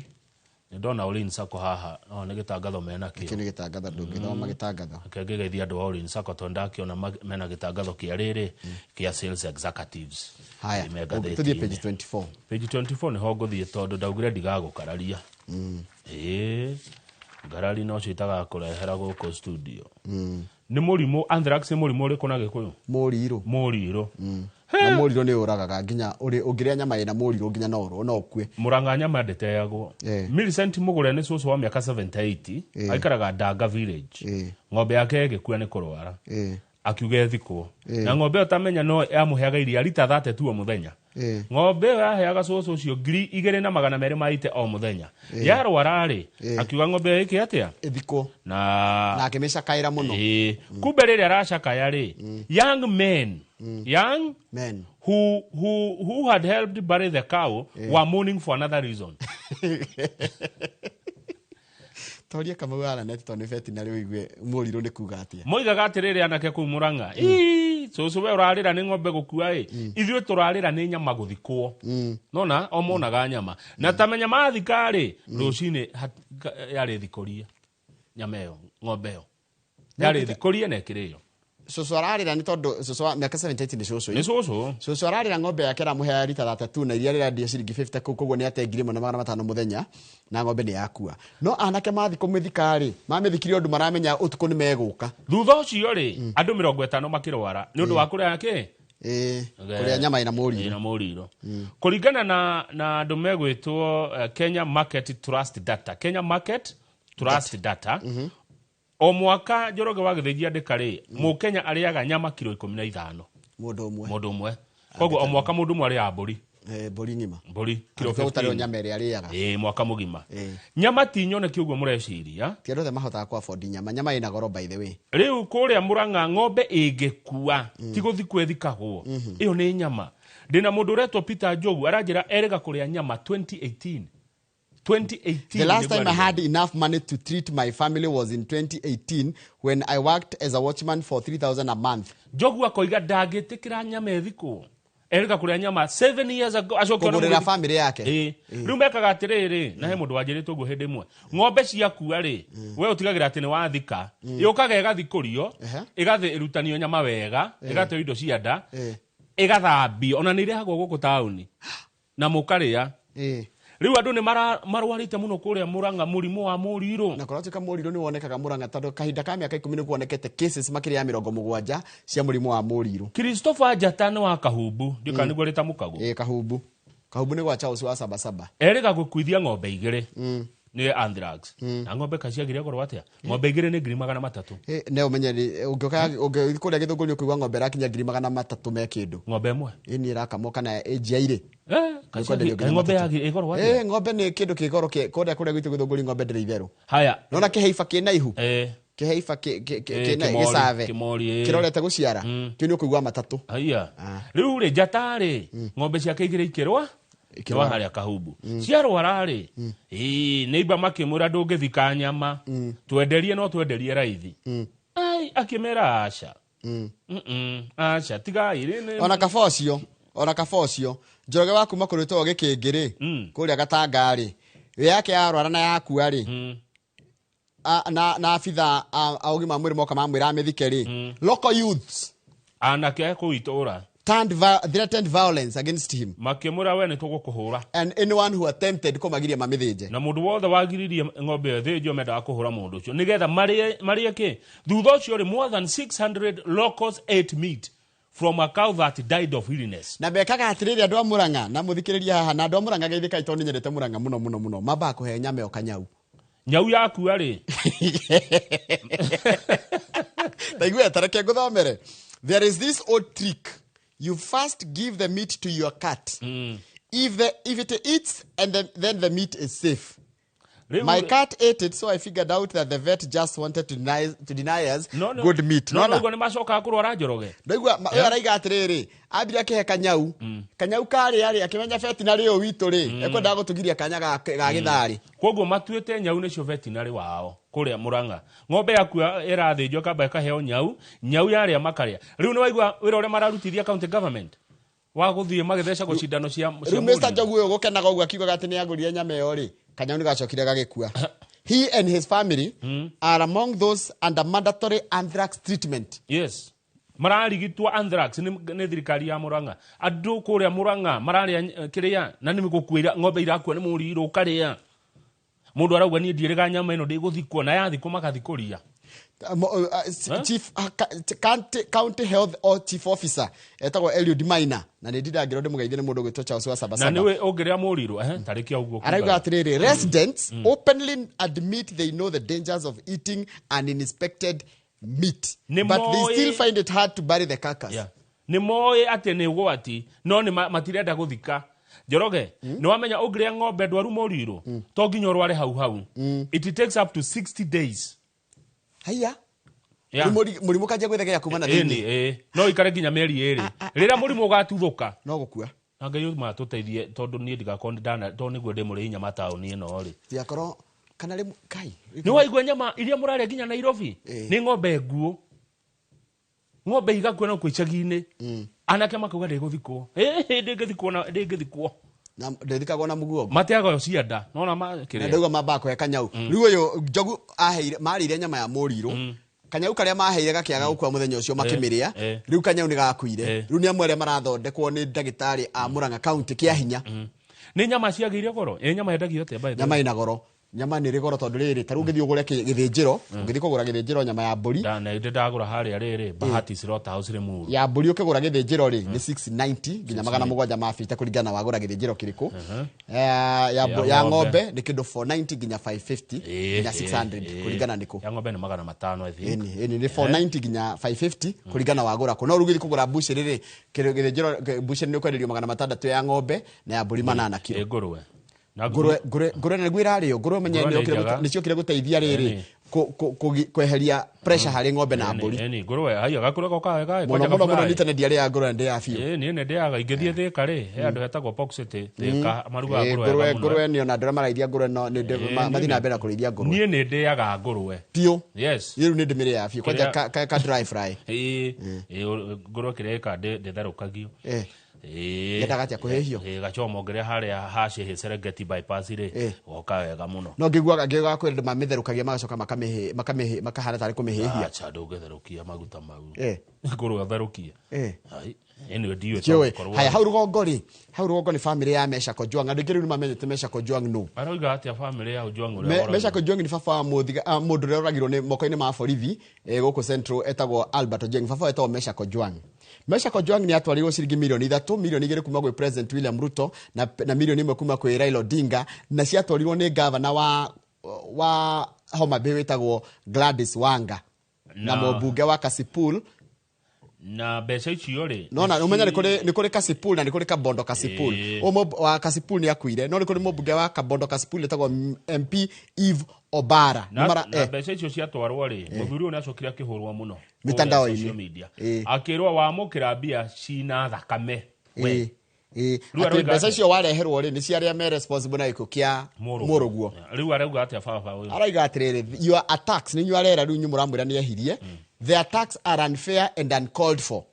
S2: Nĩ ndona Olin Sacco haha, no nĩ gĩtangatho mena kĩo.
S1: Kĩu nĩ gĩtangatho, ndũngĩthoma gĩtangatho.
S2: Reke ngĩgeithie andũ a Olin Sacco tondũ ndakĩona mena gĩtangatho kĩa rĩrĩ, kĩa sales executives.
S1: Haya,
S2: Nĩ me
S1: tũthiĩ
S2: ngathĩti-inĩ.
S1: page 24.
S2: Page 24 nĩho ngũthiĩ tondũ ndaugire ndigagũkararia. Ngarari no cio itagakũrehera gũkũ studio. Nĩ mũrimũ, anthrax nĩ mũrimũ ũrĩkũ na Gĩkũyũ?
S1: Mũrirũ.
S2: Mũrirũ.
S1: Na mũrirũ nĩ ũragaga nginya ũngĩrĩa nyama ĩna mũrirũ nginya no ũrwo, no ũkue.
S2: Mũrang'a nyama ndĩteagwo. Millicent Mũgũre nĩ cũcũ wa mĩaka 78, aikaraga Ndanga village. Ng'ombe yake ĩgĩkua nĩ kũrwara. Akiuga ĩthikwo. Na ng'ombe ĩyo tamenya no yamũheaga iria rita 30 tu o mũthenya. Ng'ombe ĩyo yaheaga cũcũ ũcio ngiri igĩrĩ na magana merĩ ma ite o mũthenya. Yarwara rĩ, akiuga ng'ombe ĩyo ĩke atĩa?
S1: Ĩthikwo.
S2: Na
S1: Na akĩmĩcakaĩra mũno.
S2: Kumbe rĩrĩa aracakaya rĩ, young men, young
S1: men
S2: who had helped bury the cow were mourning for another reason.
S1: Toria Kamau Aranet tondũ nĩ veterinary ũigue mũrirũ nĩ kuga atĩa.
S2: Moigaga atĩrĩrĩ anake kũu Mũrang'a, ii, cũcũ we ũrarĩra nĩ ng'ombe gũkua ĩ, ithuĩ tũrarĩra nĩ nyama gũthikwo. Nona, o monaga nyama. Na ta menya mathika rĩ, rũcinĩ yarĩ thikũrie nyama ĩyo, ng'ombe ĩyo. Yarĩ thikũrie na ĩkĩrĩo.
S1: Cũcũ ararĩra nĩ tondũ cũcũ wa mĩaka 78 nĩ cũcũ.
S2: Nĩ cũcũ.
S1: Cũcũ ararĩra ng'ombe yake aramũheaga rita 32 na iria rĩrendio ciringi 50 kũu, koguo nĩ ate ngiri ĩmwe na magana matano mũthenya na ng'ombe nĩ yakua. No anake mathiĩ kũmĩthika rĩ, mamĩthikire ũndũ maramenya ũtukũ nĩ megũka.
S2: Thutha ũcio rĩ, andũ mĩrongo ĩtano makĩrwara nĩ ũndũ wa kũrĩa kĩ?
S1: Kũrĩa nyama ĩna mũrirũ.
S2: Ĩna mũrirũ. Kũringana na andũ megwĩtwo Kenya Market Trust Data. Kenya Market Trust Data. O mwaka Njoroge wa Gĩthĩnji andĩka rĩ, Mũkenya arĩaga nyama kiro ikũmi na ithano.
S1: Mũndũ ũmwe.
S2: Mũndũ ũmwe. Koguo o mwaka mũndũ ũmwe arĩaga mbũri.
S1: Mbũri ng'ima.
S2: Mbũri kiro
S1: Angĩkorwo gũtarĩ o
S2: 15.
S1: nyama ĩrĩa arĩaga.
S2: Ĩĩ, mwaka mũgima.
S1: Ĩĩ.
S2: Nyama ti nyoneki ũguo mũreciria.
S1: Ti andũ othe mahotaga ku afford nyama. Nyama ĩna goro, by the way.
S2: Rĩu kũrĩa Mũrang'a ng'ombe ĩngĩkua ti gũthikwo ĩthikagwo, ĩyo nĩ nyama. Ndĩna mũndũ ũretwo Peter Njogu aranjĩra erĩga kũrĩa nyama 2018, 2018.
S1: The last
S2: Nĩguo
S1: time I
S2: arĩga.
S1: had enough money to treat my family was in 2018 when I worked as a watchman for 3,000 a month.
S2: Njogu akoiga ndangĩtĩkĩra nyama ĩthikwo, erĩga kũrĩa nyama 7 years ago, acoke ona
S1: Kũgũrĩra
S2: mũgĩthi-
S1: family yake.
S2: Ĩĩ. Rĩu mekaga atĩrĩrĩ, na he mũndũ wanjĩrĩte ũguo hĩndĩ ĩmwe, ng'ombe ciakua rĩ, we ũtigagĩra atĩ nĩ wathika, yũkaga ĩgathikũrio, ĩgathĩ ĩrutanio nyama wega, ĩgateo indo cia nda, ĩgathambio, ona nĩ irehagwo gũkũ taũni na mũkarĩa. Rĩu andũ nĩ marwarĩte mũno kũrĩa Mũrang'a mũrimũ wa mũrirũ.
S1: Na kũratuĩka mũrirũ nĩ wonekaga Mũrang'a, tondũ kahinda ka mĩaka 10 nĩ kuonekete cases makĩria ya 70 cia mũrimũ wa mũrirũ.
S2: Christopher Njata nĩ wa Kahumbu, ndikana nĩguo rĩtamũkagwo.
S1: Ĩĩ, Kahumbu. Kahumbu nĩ gwa Charles wa Sabasaba.
S2: Erĩga gũkuithia ng'ombe igĩrĩ nĩ anthrax. Na ng'ombe kaciagire goro atĩa? Ng'ombe igĩrĩ nĩ 300,000.
S1: Ne ũmenye ũngĩũka ũngĩthiĩ kũrĩa Gĩthũngũri ũkũigua ng'ombe ĩrakinya 300,000 me kĩndũ.
S2: Ng'ombe ĩmwe?
S1: Ĩ, nĩ ĩrakamwo kana ĩnjiairĩ.
S2: Kaciagire- ng'ombe yagire ĩgoro atĩa?
S1: Ĩ, ng'ombe nĩ kĩndũ kĩ goro kũrĩa gwitũ Gĩthũngũri ng'ombe ndĩrĩ itherũ.
S2: Haya.
S1: Nona kĩheiba kĩna ihu. Kĩheiba kĩna
S2: kĩmori,
S1: gĩcave.
S2: Kĩmori, ĩ.
S1: Kĩrorete gũciara. Kĩu nĩ ũkũigua matatũ.
S2: Haya. Rĩu rĩ, Njata rĩ, ng'ombe ciake igĩrĩ ikĩrwa
S1: Ikĩrwara.
S2: nĩ wa harĩa Kahumbu ciarwara rĩ, ĩĩ, nĩimba makĩmwĩra ndũngĩthika nyama, twenderie, no twenderie raithi. Ai, akĩmera aca. Aca, tigai
S1: Ona kaba ũcio, ona kaba ũcio Njoroge wa kuma kũrĩ twagwo Gĩkĩngĩ rĩ, kũrĩa Gatanga rĩ, ĩ yake yarwara na yakua rĩ, na abitha a ũgima wa mwĩrĩ moka mamwĩra amĩthike rĩ, local youths
S2: anake kũu itũra
S1: threatened violence against him
S2: makĩmwĩra we nĩ tũgũkũhũra
S1: and anyone who attempted kũmagiria mamĩthĩnje.
S2: Na mũndũ wothe wagiririe ng'ombe ĩyo ĩthĩnjwo mendaga kũhũra mũndũ ũcio nĩgetha marĩe kĩ. Thutha ũcio rĩ, more than 600 locals ate meat from a cow that died of illness.
S1: Na mekaga atĩrĩrĩ, andũ a Mũrang'a na mũthikĩrĩria haha, na andũ a Mũrang'a geithĩkai, tondũ nĩnyendete Mũrang'a mũno mũno mũno, mambaga kũhe nyama ĩyo kanyau.
S2: Nyau yakua rĩ.
S1: Taigua, tareke ngũthomere. There is this old trick: you first give the meat to your cat. If it eats and then the meat is safe.
S2: Rĩu
S1: My cat ate it, so I figured out that the vet just wanted to deny us
S2: No.
S1: good meat.
S2: No.
S1: Nona?
S2: No, ũguo nĩ macokaga kũrwara, Njoroge.
S1: Ndaigua ũyũ araiga atĩrĩrĩ, ambire akĩhe kanyau, kanyau karĩa rĩ, akĩmenya veterinary ũyũ witũ rĩ ekwendaga gũtũgiria kanya ga gĩtharĩ.
S2: Koguo matuĩte nyau nĩcio veterinary wao kũrĩa Mũrang'a. Ng'ombe yakua ĩrathĩnjwo kamba ĩkaheo nyau, nyau yarĩa makarĩa. Rĩu nĩ waigua wĩra ũrĩa mararutithia county government wa gũthiĩ magĩthecagwo cindano cia
S1: Rĩu Mr.
S2: mũrimũ.
S1: Njogu ũyũ gũkenaga ũguo akiugaga atĩ nĩ agũrire nyama ĩyo rĩ, kanyau nĩ gacokire gagĩkua. He and his family are among those under mandatory anthrax treatment.
S2: Yes, mararigitwo anthrax nĩ thirikari ya Mũrang'a. Andũ kũrĩa Mũrang'a mararĩa kĩrĩa na nĩ gũkuĩra ng'ombe irakua nĩ mũrirũ ũkarĩa. Mũndũ arauga niĩ ndiĩrĩga nyama ĩno ndĩgũthikwo, na yathikwo magathikũria.
S1: Huh? Chief county health or chief officer etagwo Eliud Maina, na nĩ ndindangĩrwo ndĩmũgeithie, nĩ mũndũ ũgwĩtwo Charles wa
S2: Na
S1: Sabasaba.
S2: nĩwe ũngĩrĩa mũrirũ ehe tarĩkia ũguo.
S1: Arauga atĩrĩrĩ, residents openly admit they know the dangers of eating uninspected meat,
S2: Nĩ
S1: but they still find it hard to bury the carcass.
S2: Yeah. Nĩ moĩ atĩ nĩ ũgwati, no nĩ matirenda gũthika. Njoroge, nĩ wamenya ũngĩrĩa ng'ombe ndwaru mũrirũ to nginya ũrware hau hau, it takes up to 60 days.
S1: Haiya.
S2: Yeah.
S1: Rĩu mũrimũ kanjia gwĩthegea kuma na
S2: Ĩni,
S1: thĩinĩ.
S2: ĩĩ. No ikare nginya mĩeri 2 rĩrĩa mũrimũ ũgatuthũka.
S1: No gũkua.
S2: Na Ngai matũteithie, tondũ niĩ ndigakorwo ndana, tondũ nĩguo ndĩmũrĩi nyama taũni ĩno rĩ.
S1: Tigakorwo kana rĩmwe kai.
S2: Nĩ waigua nyama iria mũrarĩa nginya Nairobi nĩ ng'ombe nguũ, ng'ombe igakua no kwĩ icagi-inĩ, anake makauga ndĩgũthikwo. Ĩĩ, ndĩngĩthikwo na ndĩngĩthikwo.
S1: Na ndĩthikagwo na mũguongo.
S2: Mateaga yo cianda nona
S1: Na
S2: kĩrĩa.
S1: ndauga mambaga kũhe kanyau. Rĩu ũyũ Njogu aheire, marĩire nyama ya mũrirũ, kanyau karĩa maheire gakĩaga gũkua mũthenya ũcio makĩmĩrĩa. Rĩu kanyau nĩ gakuire. Rĩu nĩ amwe arĩa marathondekwo nĩ ndagĩtarĩ a Murang'a county kĩa hinya.
S2: Nĩ nyama ciagĩire goro. Ĩ, nyama yendagio atĩa, by the way?
S1: Nyama ĩna goro. Nyama nĩ ĩrĩ goro tondũ rĩrĩ, ta rĩu ũngĩthiĩ ũgũre gĩthĩnjĩro, ũngĩthiĩ kũgũra gĩthĩnjĩro nyama ya mbũri.
S2: Ndĩ ndagũra harĩa rĩrĩ Bahati Slaughterhouse Limuru.
S1: Ya mbũri ũkĩgũra gĩthĩnjĩro rĩ, nĩ 690 nginya 750 kũringana na wagũra gĩthĩnjĩro kĩrĩkũ. Ya ng'ombe nĩ kĩndũ 490 nginya 550 nginya 600 kũringana nĩ kũ.
S2: Ya ng'ombe nĩ 500, I think.
S1: Ĩni nĩ 490 nginya 550 kũringana wagũra kũ. No rĩu ũgĩthiĩ kũgũra bucĩrĩ rĩ, gĩthĩnjĩro bucĩrĩ nĩ ũkwenderio 600 ya ng'ombe na ya mbũri 8 kiro.
S2: Ngũrwe.
S1: Ngũrwe nĩguo ĩrarĩo. Ngũrwe menye nĩciokire gũteithia rĩrĩ kweheria pressure harĩ ng'ombe na mbũri.
S2: Ĩni ngũrwe haiya gakũrwe goka wega.
S1: Mũno mũno mũno nĩ tene ndiarĩaga ngũrwe, ndĩaga biũ.
S2: Ĩni nĩ ndĩaga ingĩthiĩ Thĩka rĩ, he andũ hetagwo Pork City Thĩka marugaga ngũrwe.
S1: Ngũrwe nĩ ona andũ arĩa maraithia ngũrwe no mathiĩ na mbere na kũrĩithia ngũrwe.
S2: Niĩ nĩ ndĩaga ngũrwe.
S1: Biũ.
S2: Yes.
S1: Rĩu nĩ ndĩmĩrĩaga biũ kwanja ka dry fry.
S2: Ĩĩ ngũrwe kĩrĩa ĩka ndĩtherũkagio.
S1: Yendaga atĩa kũhĩhio?
S2: Gachoma ongerea harĩa hacĩhĩ Serengeti bypass rĩ, goka wega mũno.
S1: No ngĩiguaga kwĩ andũ mamĩtherũkagia magacoka makamĩhĩ makahana tarĩ kũmĩhĩhia.
S2: Acha ndũngĩtherũkia maguta mau. Ngũrwe ũtherũkie. Ĩno ndiũĩ.
S1: Haya, hau rũgongo rĩ, hau rũgongo nĩ family ya Meshack Ojwang. Andũ aingĩ rĩu nĩ mamenyete Meshack Ojwang nũ.
S2: Arauga atĩa family ya Ojwang ũrĩa?
S1: Meshack Ojwang nĩ baba wa mũndũ ũrĩa ũragirwo nĩ moko-inĩ ma borithi gũkũ Central, etagwo Albert Ojwang. Baba etagwo Meshack Ojwang. Meshack Ojwang nĩ atwarirwo ciringi milioni 3, milioni 2 kuma gwĩ President William Ruto na milioni 1 kuma kwĩ Raila Odinga, na ciatwarirwo nĩ gavana wa Homa Bay wĩtagwo Gladys Wanga na mũmbunge wa Kasipul.
S2: Na mbeca icio rĩ,
S1: no na umenya nĩ kũrĩ Kasipul na nĩ kũrĩ Kabondo Kasipul. Ũmwe wa Kasipul nĩ akuire, no nĩ kũrĩ mũmbunge wa Kabondo Kasipul wĩtagwo MP Eve Obara.
S2: Na mbeca icio ciatwarwo rĩ, mũthuri ũyũ nĩacokire akĩhũrwo mũno
S1: mitandao-inĩ,
S2: akĩrwo wamũkĩra mbia cina thakame.
S1: Atĩ mbeca icio wareherwo rĩ, nĩ cia arĩa me responsible na gĩkuũ kĩa mũrũguo.
S2: Rĩu arauga atĩa baba ũyũ?
S1: Arauga atĩrĩrĩ, your attacks, nĩ inyuĩ arera rĩu inyuĩ mũramwĩra nĩ ehirie. The attacks are unfair and uncalled for.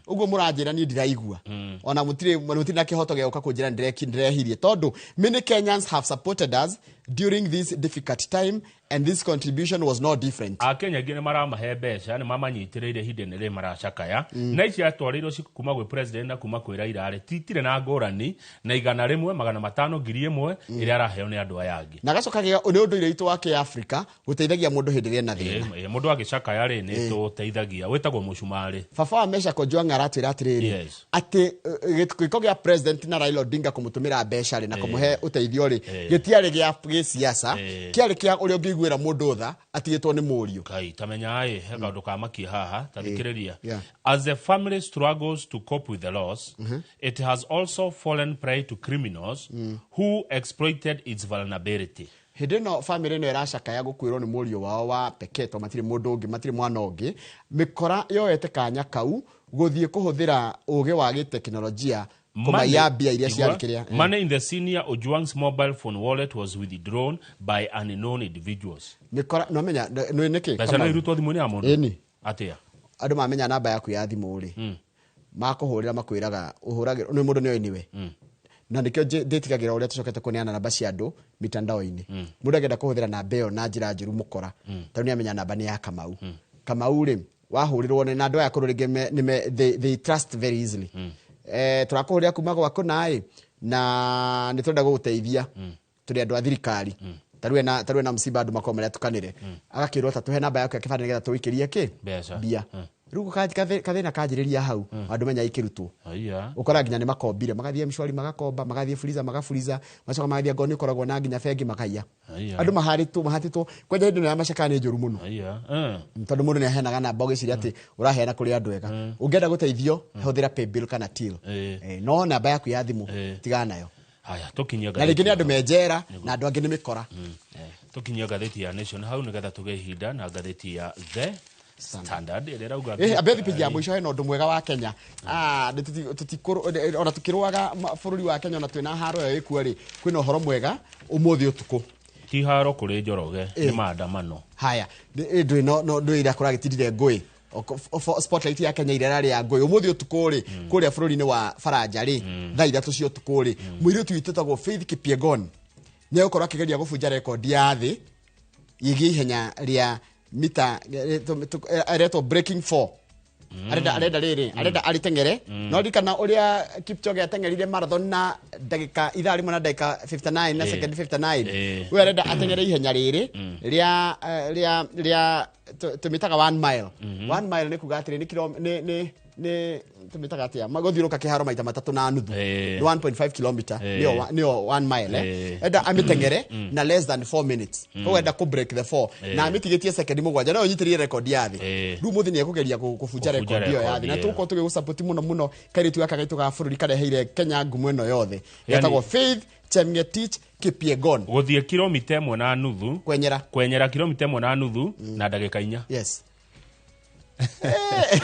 S1: Ũguo mũranjĩra niĩ ndiraigua. Ona mũtirĩ na kĩhoto gĩa gũka kũnjĩra ndĩrehirie, tondũ many Kenyans have supported us during this difficult time and this contribution was no different.
S2: Akenya aingĩ nĩ maramahe mbeca, nĩ mamanyitĩrĩire ihinda-inĩ rĩrĩ maracakaya. Na ici atwarĩirwo kuma gwĩ president na kuma kwĩ Raila rĩ, titirĩ na ngũrani na 100, 500, 1000 ĩrĩa araheo nĩ andũ aya angĩ.
S1: Na gacoka nĩ ũndũire witũ wa Kĩafrika gũteithagia mũndũ hĩndĩ ĩrĩa ena thĩna.
S2: Mũndũ agĩcakaya rĩ, nĩ tũteithagia, wĩtagwo mũcumarĩ.
S1: Baba wa Meshack Ojwang aratwĩra atĩrĩrĩ, atĩ gĩko gĩa president na Raila Odinga kũmũtũmĩra mbeca rĩ na kũmũhe ũteithio rĩ, gĩtiarĩ gĩa gĩsiasa, kĩarĩ kĩa ũrĩa ũngĩiguĩra mũndũ tha atigĩtwo nĩ mũriũ.
S2: Kai tamenya ĩ, he kaũndũ kamakia haha, ta thikĩrĩria. As the family struggles to cope with the loss, it has also fallen prey to criminals who exploited its vulnerability.
S1: Hĩndĩ ĩno family ĩno ĩracakaya gũkuĩrwo nĩ mũriũ wao wa pekee, tondũ matirĩ mũndũ ũngĩ, matirĩ mwana ũngĩ, mĩkora yoete kanya kau gũthiĩ kũhũthĩra ũgĩ wa gĩtekinoronjia kũmaiya mbia iria ciarĩ kĩrĩa.
S2: Money in the senior Ojwang's mobile phone wallet was withdrawn by unknown individuals.
S1: Mĩkora, no menya, nĩ nĩkĩ?
S2: Mbeca no irutwo thimũ-inĩ ya mũndũ?
S1: Ĩni.
S2: Atĩa?
S1: Andũ mamenya namba yaku ya thimũ rĩ, makũhũrĩra makwĩraga ũhũragĩrwo nĩ mũndũ nĩoĩ nĩwe. Na nĩkĩo ndĩtigagĩra ũrĩa tũcokete kũneana namba cia andũ mitandao-inĩ. Mũndũ angĩenda kũhũthĩra namba ĩyo na njĩra njũru mũkora, tondũ nĩamenya namba nĩ ya Kamau. Kamau rĩ, wahũrĩrwo nĩ na andũ aya akũrũ rĩngĩ they trust very easily. Tũrakũhũrĩra kuma gwaku naĩ, na nĩ tũrenda gũgũteithia. Tũrĩ andũ a thirikari. Ta rĩu ena msiba andũ makorwo marĩa Agakĩrwo ta tũhe namba yaku ya kĩbandĩ nĩgetha tũikĩrie kĩ? Mbia. Rĩu kathĩna kanjĩrĩria hau, andũ menya ikĩrutwo. Ũkora nginya nĩ makombire, magathiĩ mshwari magakomba, magathiĩ fuliza magafuriza, macoka magathiĩ ngoni ũkoragwo na nginya bengi makaiya. Andũ maharĩtwo, kwanja hĩndĩ ĩno ya macakaya nĩ njũru mũno. Tondũ mũndũ nĩ aheanaga namba ũgĩciria atĩ ũraheana kũrĩ andũ ega. Ũngĩenda gũteithio, hũthĩra paybill kana till. No namba yaku ya thimũ, tigana nayo.
S2: Haya, tũkinyie
S1: Na rĩngĩ nĩ andũ me njera, na andũ angĩ nĩ mĩkora.
S2: Tũkinyie ngathĩti ya Nation hau nĩgetha tũgĩe ihinda na ngathĩti ya The Standard ĩrĩa ĩrauga
S1: ambe page ya mũico hena ũndũ mwega wa Kenya. Ona tũkĩrũaga bũrũri wa Kenya ona twĩna haro ĩyo ĩkuo rĩ, kwĩna ũhoro mwega ũmũthĩ ũtukũ.
S2: Ti haro kũrĩ Njoroge, nĩ maandamano.
S1: Haya, ndũĩ no ndũĩ ĩrĩa kũragĩtindire ngũĩ. Spotlight ya Kenya ĩrĩa ĩrarĩ ya ngũĩ ũmũthĩ ũtukũ rĩ, kũrĩa bũrũri-inĩ wa Faranja rĩ, thaa 3 cia ũtukũ rĩ, mũirĩtu witũ wĩtagwo Faith Kipyegon nĩ egũkorwo akĩgeria gũbunja rekondi ya thĩ ĩgiĩ ihenya rĩa mita ĩretwo breaking 4. Arenda rĩrĩ, arenda arĩteng'ere. No ririkana ũrĩa Kipchoge ateng'erire marathon na ndagĩka ithaa rĩmwe na ndagĩka 59 na second 59. Ũyũ arenda ateng'ere ihenya rĩrĩ rĩa rĩa rĩa tũmĩtaga 1 mile. 1 mile nĩ kuga atĩrĩ nĩ kilo nĩ tũmĩtaga atĩa, magũthiũrũka kĩharo maita matatũ na nuthu. Nĩ 1.5 kilometer, nĩyo 1 mile. Enda amĩteng'ere na less than 4 minutes. Koguo enda kũ break the 4 na amĩtigĩtie sekondi 7, no ũnyitĩrĩre rekondi ya thĩ. Rĩu mũthĩ nĩ ekũgeria kũbunja rekondi ĩyo ya thĩ, na tũgũkorwo tũgĩgũsupport mũno mũno kairĩtu gaka gaitũ ga bũrũri kareheire Kenya ngumo ĩno yothe. Getagwo Faith Chemngetich Kipyegon.
S2: Gũthiĩ kilomita ĩmwe na nuthu.
S1: Kwenyera.
S2: Kwenyera kilomita ĩmwe na nuthu na ndagĩka 4.
S1: Yes.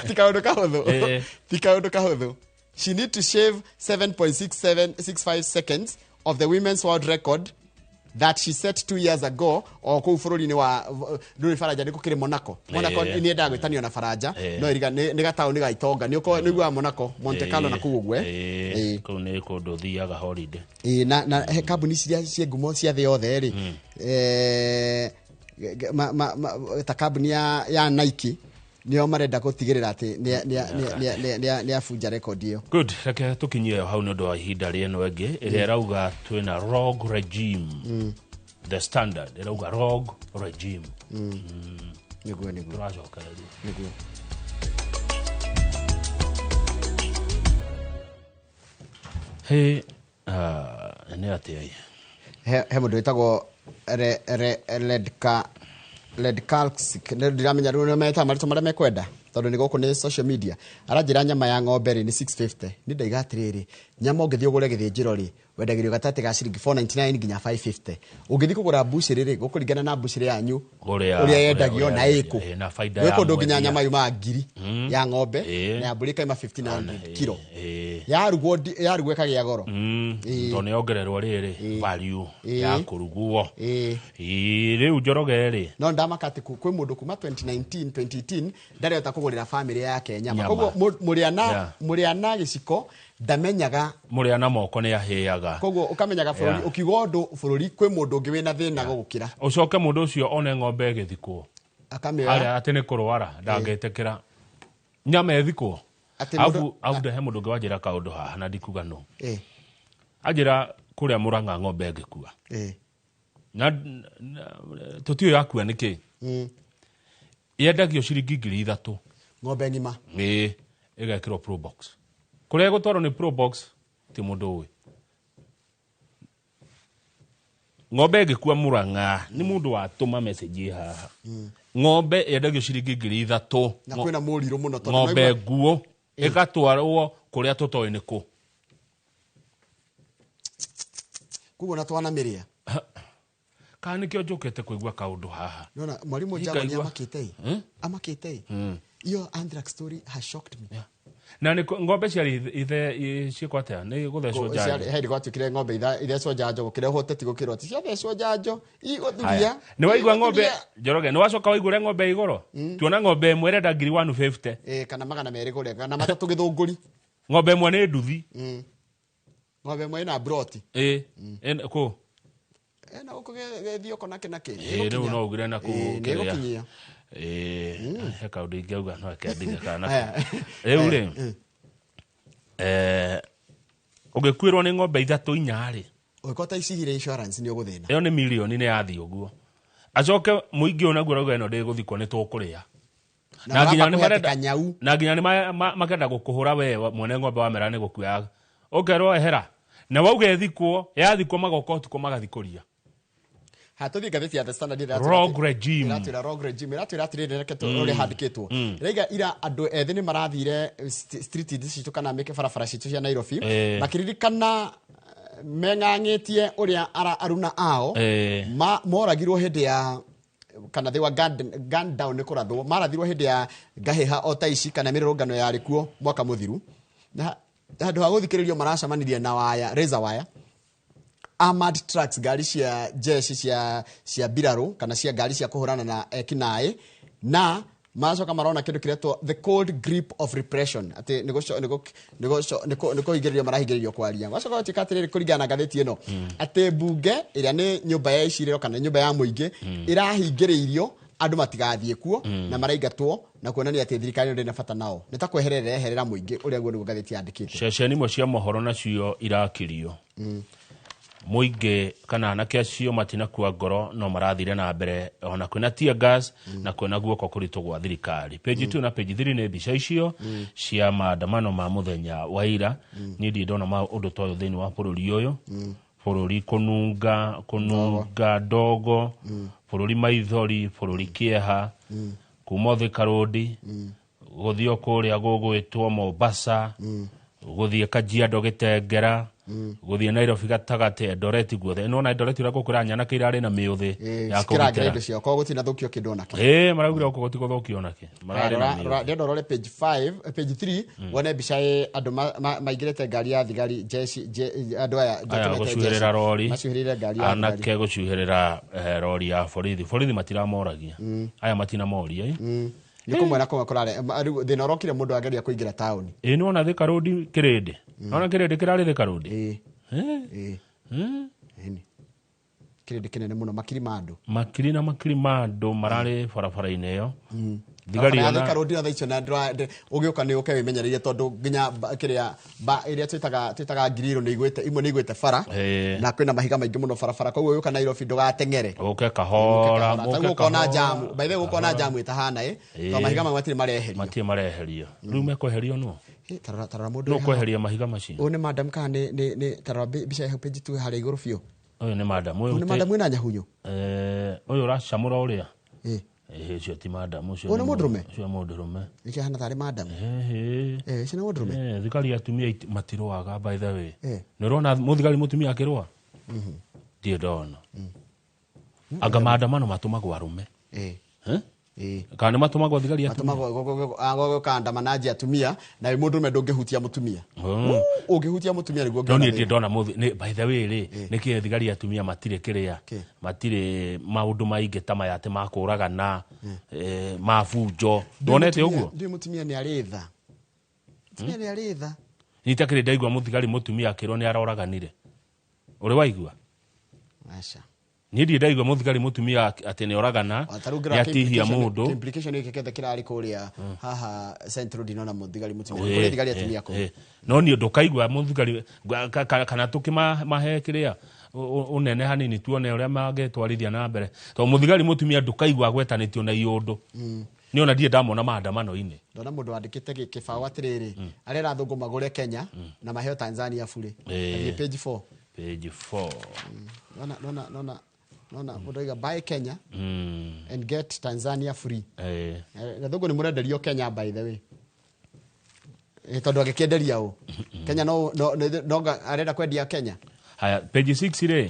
S1: Ti kaũndũ kahũthũ. Ti kaũndũ kahũthũ. She need to shave 7.6765 seconds of the women's world record that she set 2 years ago o kũu bũrũri-inĩ wa ndũrĩ Faranja, nĩ gũkĩrĩ Monaco. Monaco nĩ yendaga gwĩtanio na Faranja, no ĩriga nĩ gataũni ga itonga. Nĩ ũiguaga Monaco, Monte Carlo na kũu ũguo.
S2: Kũu nĩ kũndũ thiaga holiday.
S1: Na he kambuni ciria ciĩ ngumo cia thĩ yothe rĩ, ta kambuni ya Nike nĩo marenda gũtigĩrĩra atĩ nĩ abunja rekondi ĩyo.
S2: Good, reke tũkinyie hau nĩ ũndũ wa ihinda rĩeno ĩngĩ ĩrĩa ĩrauga twĩna rogue regime. The Standard ĩrauga rogue regime.
S1: Nĩguo.
S2: Tũracokereria.
S1: Nĩguo.
S2: He nĩ atĩa?
S1: He mũndũ wĩtagwo Ledkalsk, ndiramenya rĩu nĩ metaga marĩtwa marĩa mekwenda tondũ nĩ gũkũ nĩ social media. Aranjĩra nyama ya ng'ombe rĩ nĩ 650. Nĩ ndaiga atĩrĩrĩ, nyama ũngĩthiĩ ũgũre gĩthĩnjĩro rĩ, wendagĩrio gatagatĩ ga ciringi 499 nginya 550. Ũngĩthiĩ kũgũra mbucĩrĩ rĩ, gũkũringana na mbucĩrĩ yanyu ũrĩa yendagio na ĩkũ.
S2: Na baida
S1: Gwĩ
S2: ya
S1: kũndũ nginya
S2: mwendia.
S1: nyama yumaga 1000 ya ng'ombe na ya mbũri ĩkaima 1500 kilo. Yarugwo ĩkagĩa goro.
S2: Tondũ nĩ yongererwo rĩrĩ value ya kũrugwo. Rĩu Njoroge rĩ.
S1: No ndamaka atĩ kwĩ mũndũ kuma 2019, 2018 ndarehota kũgũrĩra famĩlĩ yake nyama. Koguo mũrĩa na gĩciko ndamenyaga.
S2: Mũrĩa na moko nĩ ahĩaga.
S1: Koguo ũkamenyaga bũrũri, ũkiuga ũndũ bũrũri kwĩ mũndũ ũngĩ wĩna thĩna gũgũkĩra.
S2: Ũcoke mũndũ ũcio one ng'ombe ĩgĩthikwo.
S1: Akamĩoya.
S2: Harĩa atĩ nĩ kũrwara, ndangĩtĩkĩra. Nyama ĩthikwo. Abu he mũndũ ũngĩ wanjĩra kaũndũ haha na ndikuga nũ. Anjĩra kũrĩa Mũrang'a ng'ombe ĩngĩkua. Na tũtiũĩ yakua nĩkĩ. Yendagio ciringi 3,000.
S1: Ng'ombe ng'ima.
S2: Ĩgekĩrwo Pro Box. Kũrĩa ĩgũtwarwo nĩ Pro Box ti mũndũ ũĩ. Ng'ombe ĩngĩkua Mũrang'a nĩ mũndũ watũma message haha. Ng'ombe yendagio ciringi 3,000.
S1: Na kwĩna mũrirũ mũno tondũ
S2: ng'ombe nguo ĩgatwarwo kũrĩa tũtoĩ nĩ kũ.
S1: Koguo na twanamĩrĩa.
S2: Kana nĩkĩo njũkĩte kũigua kaũndũ haha.
S1: Nona mwalimu Njagua nĩ amakĩte. Amakĩte. Iyo anthrax story has shocked me.
S2: Na nĩ ng'ombe ciarĩ ithe ciĩkwo atĩa? Nĩ gũthecwo njanjo.
S1: He gwatuĩkire ng'ombe ithecwo njanjo gũkĩrehwo ũteti gũkĩrwo atĩ ciathecwo njanjo igũthuria.
S2: Nĩ waigua ng'ombe Njoroge, nĩ wacoka waigua ũrĩa ng'ombe igoro? Tuona ng'ombe ĩmwe ĩrenda 150.
S1: Kana 200 kũrĩa, kana 3 gĩthũngũri.
S2: Ng'ombe ĩmwe nĩ nduthi.
S1: Ng'ombe ĩmwe ĩna broti.
S2: Kũ?
S1: Na gũkũ gĩthioko nake nake.
S2: Rĩu no ugire na kũu kĩrĩa.
S1: Nĩgũkinyia.
S2: He kaũndũ ingĩauga no ĩkĩandĩke kana. Rĩu rĩ, ũngĩkuĩrwo nĩ ng'ombe 3 4 rĩ,
S1: Ũngĩkorwo ta icigire insurance nĩ ũgũthĩna.
S2: Ĩyo nĩ mirioni nĩ yathiĩ ũguo. Acoke mũingĩ ũyũ naguo ũrauga ĩno ndĩgũthikwo nĩ tũkũrĩa.
S1: Na nginya nĩ marenda kanyau.
S2: Na nginya nĩ makenda gũkũhũra we mwene ng'ombe wamera nĩ gũkua. Ũkerwo ehera. Na wauga ĩthikwo, yathikwo magoka ũtukũ magathikũria.
S1: Hatũthiĩ ngathĩti ya The Standard
S2: Rogue regime.
S1: Ĩratwĩra rogue regime. Ĩratwĩra atĩrĩrĩ, reke tũrore handĩkĩtwo. Ĩraiga ira andũ ethĩ nĩ marathire street citũ kana barabara citũ cia Nairobi. Makĩririkana meng'ang'ĩtie ũrĩa aruna ao moragirwo hĩndĩ ya kana they were gunned down nĩ kũrathwo. Marathirwo hĩndĩ ya ngahĩha o ta ici kana mĩrũrũngano yarĩ kuo mwaka mũthiru. Na handũ ha gũthikĩrĩrio maracemanirie na waya, razor wire. Armored trucks, ngari cia jeshi cia mbirarũ kana cia ngari cia kũhũrana na ekinaĩ, na macoka marona kĩndũ kĩretwo the cold grip of repression, atĩ nĩ kũhingĩrĩrio marahingĩrĩrio kwaria. Macoka gũtuĩka atĩrĩrĩ, kũringana na ngathĩti ĩno, atĩ mbunge ĩrĩa nĩ nyũmba ya icirĩro kana nyũmba ya mũingĩ ĩrahingĩrĩirio Andũ matigathiĩ kuo na maraingatwo na kuonania atĩ thirikari ĩno ndĩna bata nao. Nĩ ta kweherera eherera mũingĩ ũrĩa guo nĩguo ngathĩti yandĩkĩte.
S2: Ceceni imwe cia mohoro nacio irakirio. Mũingĩ kana anake acio matinakua ngoro no marathire na mbere ona kwĩna tear gas na kwĩna guoko kũritũ gwa thirikari. Page 2 na page 3 nĩ mbica icio cia maandamano ma mũthenya wa ira. Niĩ ndirĩ ndona ũndũ ta ũyũ thĩinĩ wa bũrũri ũyũ. Bũrũri kũnunga ndogo, bũrũri maithori, bũrũri kĩeha, kuma Thika Road, gũthiĩ o kũrĩa gũgwĩtwo Mombasa, gũthiĩ Kajiado Gĩtengera, gũthiĩ Nairobi gatagatĩ, Eldoret guothe. Nĩwona Eldoret ũrĩa gũkũra nyanake irarĩ na mĩũthĩ ya
S1: Cikĩrangĩra
S2: kũgitĩra.
S1: Indo ciao koguo gũtirĩ na thũkio kĩndũ onakĩ.
S2: Ĩĩ, maraugire gũkũ gũtigũthũkio onakĩ. Mararĩ na mĩũthĩ.
S1: Ndĩrenda ũrore page 5, page 3 wone mbica ĩ andũ maingĩrĩte ngari ya thigari jeshi andũ aya
S2: Aya
S1: tũmete
S2: gũcuhĩrĩra
S1: jeshi.
S2: rori.
S1: Macuhĩrĩire ngari ya thigari.
S2: Anake gũcuhĩrĩra rori ya borithi. Borithi matiramoragia. Aya matinamoria.
S1: Nĩ kũmwe na kũmwe kũrarĩ rĩu thĩna ũrokire mũndũ ageria kũingĩra taũni.
S2: Ĩĩ, nĩwona Thika Road kĩrĩndĩ. Nĩwona kĩrĩndĩ kĩrarĩ Thika Road?
S1: Ĩĩ.
S2: Eh?
S1: Ĩĩ.
S2: Eh?
S1: Ĩni. Kĩrĩndĩ kĩnene mũno, makiri ma andũ.
S2: Makiri na makiri ma andũ mararĩ barabara-inĩ ĩyo. Thigari
S1: Barabara ya
S2: ona
S1: Thika Road na thaa icio na ũgĩũka nĩ ũke wĩmenyereire tondũ nginya kĩrĩa ĩrĩa twĩtaga ngiriro nĩ igwĩte, imwe nĩ igwĩte bara. Na kwĩna mahiga maingĩ mũno barabara, koguo ũgĩũka Nairobi ndũgateng'ere.
S2: Ũke kahora,
S1: Ũke
S2: ũke
S1: kahora. Ũkona
S2: kahora.
S1: jamu. By the way, ũkona jamu ĩtahana, tondũ mahiga mamwe matirĩ mareherio.
S2: Matirĩ mareherio. Rĩu mekweherio nũ?
S1: Tarora mũndũ
S2: Nũ
S1: wĩ haha.
S2: kweheria mahiga macio?
S1: Ũyũ nĩ madam kana nĩ tarora mbica ya page 2 harĩa igũrũ biũ.
S2: Ũyũ nĩ madam, ũyũ
S1: Ũyũ nĩ
S2: ũte-
S1: madam wĩna nyahunyo.
S2: Ũyũ ũracamũra ũrĩa? Ũcio ti madam, ũcio
S1: Ũyũ nĩ
S2: nĩ
S1: mũndũrũme?
S2: Ũcio nĩ mũndũrũme.
S1: Nĩkĩo ahana tarĩ madam. Ũcio nĩ mũndũrũme?
S2: Thigari atumia matirũaga, by the way. Nĩ ũrona mũthigari mũtumia akĩrũa? Ndirĩ ndona. Anga maandamano matũmagwo arũme. Kana nĩ matũmagwo thigari atumia?
S1: Matũmagwo gũkandamanaji atumia, na wĩ mũndũrũme ndũngĩhutia mũtumia. Ũngĩhutia mũtumia nĩguo
S2: No
S1: ũngĩona
S2: niĩ
S1: thĩna.
S2: ndirĩ ndona nĩ, by the way rĩ, nĩkĩ thigari atumia matirĩ kĩrĩa?
S1: Kĩ?
S2: Matirĩ maũndũ maingĩ ta maya atĩ ma kũragana, ma bunjo. Ndwonete ũguo?
S1: Ndiũĩ mũtumia nĩ arĩ tha. Mũtumia nĩ arĩ tha.
S2: Niĩ itakĩrĩ ndaigua mũthigari mũtumia akĩrwo nĩ aroraganire. Ũrĩ waigua?
S1: Aca.
S2: Niĩ ndirĩ ndaigua mũthigari mũtumia atĩ nĩ oragana,
S1: O, ta rĩu
S2: nĩ
S1: ngĩrora
S2: atihia mũndũ.
S1: implication gĩkĩ kĩothe kĩrarĩ kũrĩa haha Central ndinona mũthigari mũtumia. Kũrĩ thigari atumia kũu.
S2: No niĩ ndũkaigua mũthigari, kana tũkĩmahe kĩrĩa, ũnene hanini tuone ũrĩa mangĩtwarithia na mbere. Tondũ mũthigari mũtumia ndũkaigua agwetanĩtio na iũndũ. Nĩ ona ndirĩ ndamona maandamano-inĩ.
S1: Ndona mũndũ wandĩkĩte kĩbaũ atĩrĩrĩ, arera athũngũ magũre Kenya na maheo Tanzania bure. Athiĩ page 4.
S2: Page 4.
S1: Nona, nona, nona, nona, mũndũ oiga buy Kenya and get Tanzania free. Athũngũ nĩ mũrenderio Kenya by the way. Tondũ angĩkĩenderia ũ? Kenya no, no, no, no, arenda kwendia Kenya.
S2: Haya, page 6 rĩ,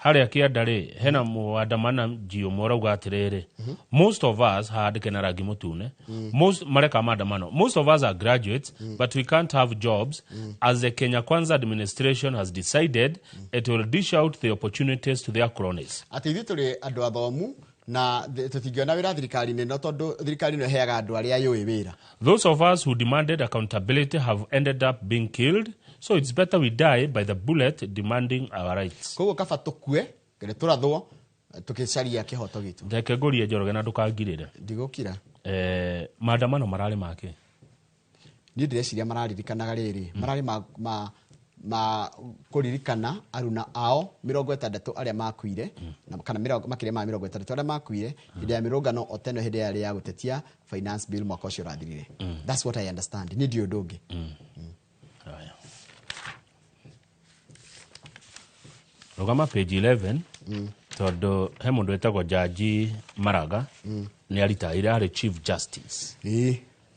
S2: harĩa kĩanda rĩ, hena mũandamana nji ũmwe ũrauga atĩrĩrĩ, most of us, handĩke na rangi mũtune, most mareka maandamano, most of us are graduates, but we can't have jobs, as the Kenya Kwanza administration has decided it will dish out the opportunities to their cronies.
S1: Atĩ ithuĩ tũrĩ andũ athomu na tũtingĩona wĩra thirikari-inĩ ĩno tondũ thirikari ĩno ĩheaga andũ arĩa yũĩ wĩra.
S2: Those of us who demanded accountability have ended up being killed, so it's better we die by the bullet demanding our rights.
S1: Koguo kaba tũkue, kere tũrathwo, tũkĩcaria kĩhoto gitũ.
S2: Reke ngũrie Njoroge na ndũkangirĩre.
S1: Ndigũkira.
S2: Maandamano mararĩ make?
S1: Niĩ ndĩreciria mararirikanaga rĩrĩ, mararĩ ma kũririkana aruna ao mĩrongo ĩtandatũ arĩa makuire, na kana makĩria ma mĩrongo ĩtandatũ arĩa makuire hĩndĩ ya mĩrũngano o teno hĩndĩ yarĩ ya gũtetia finance bill mwaka ũcio ũrathirire. That's what I understand. Niĩ ndiũĩ ũndũ ũngĩ.
S2: Haya. Rũgama page 11, tondũ he mũndũ wĩtagwo Jaji Maraga, nĩ aritaire, arĩ Chief Justice.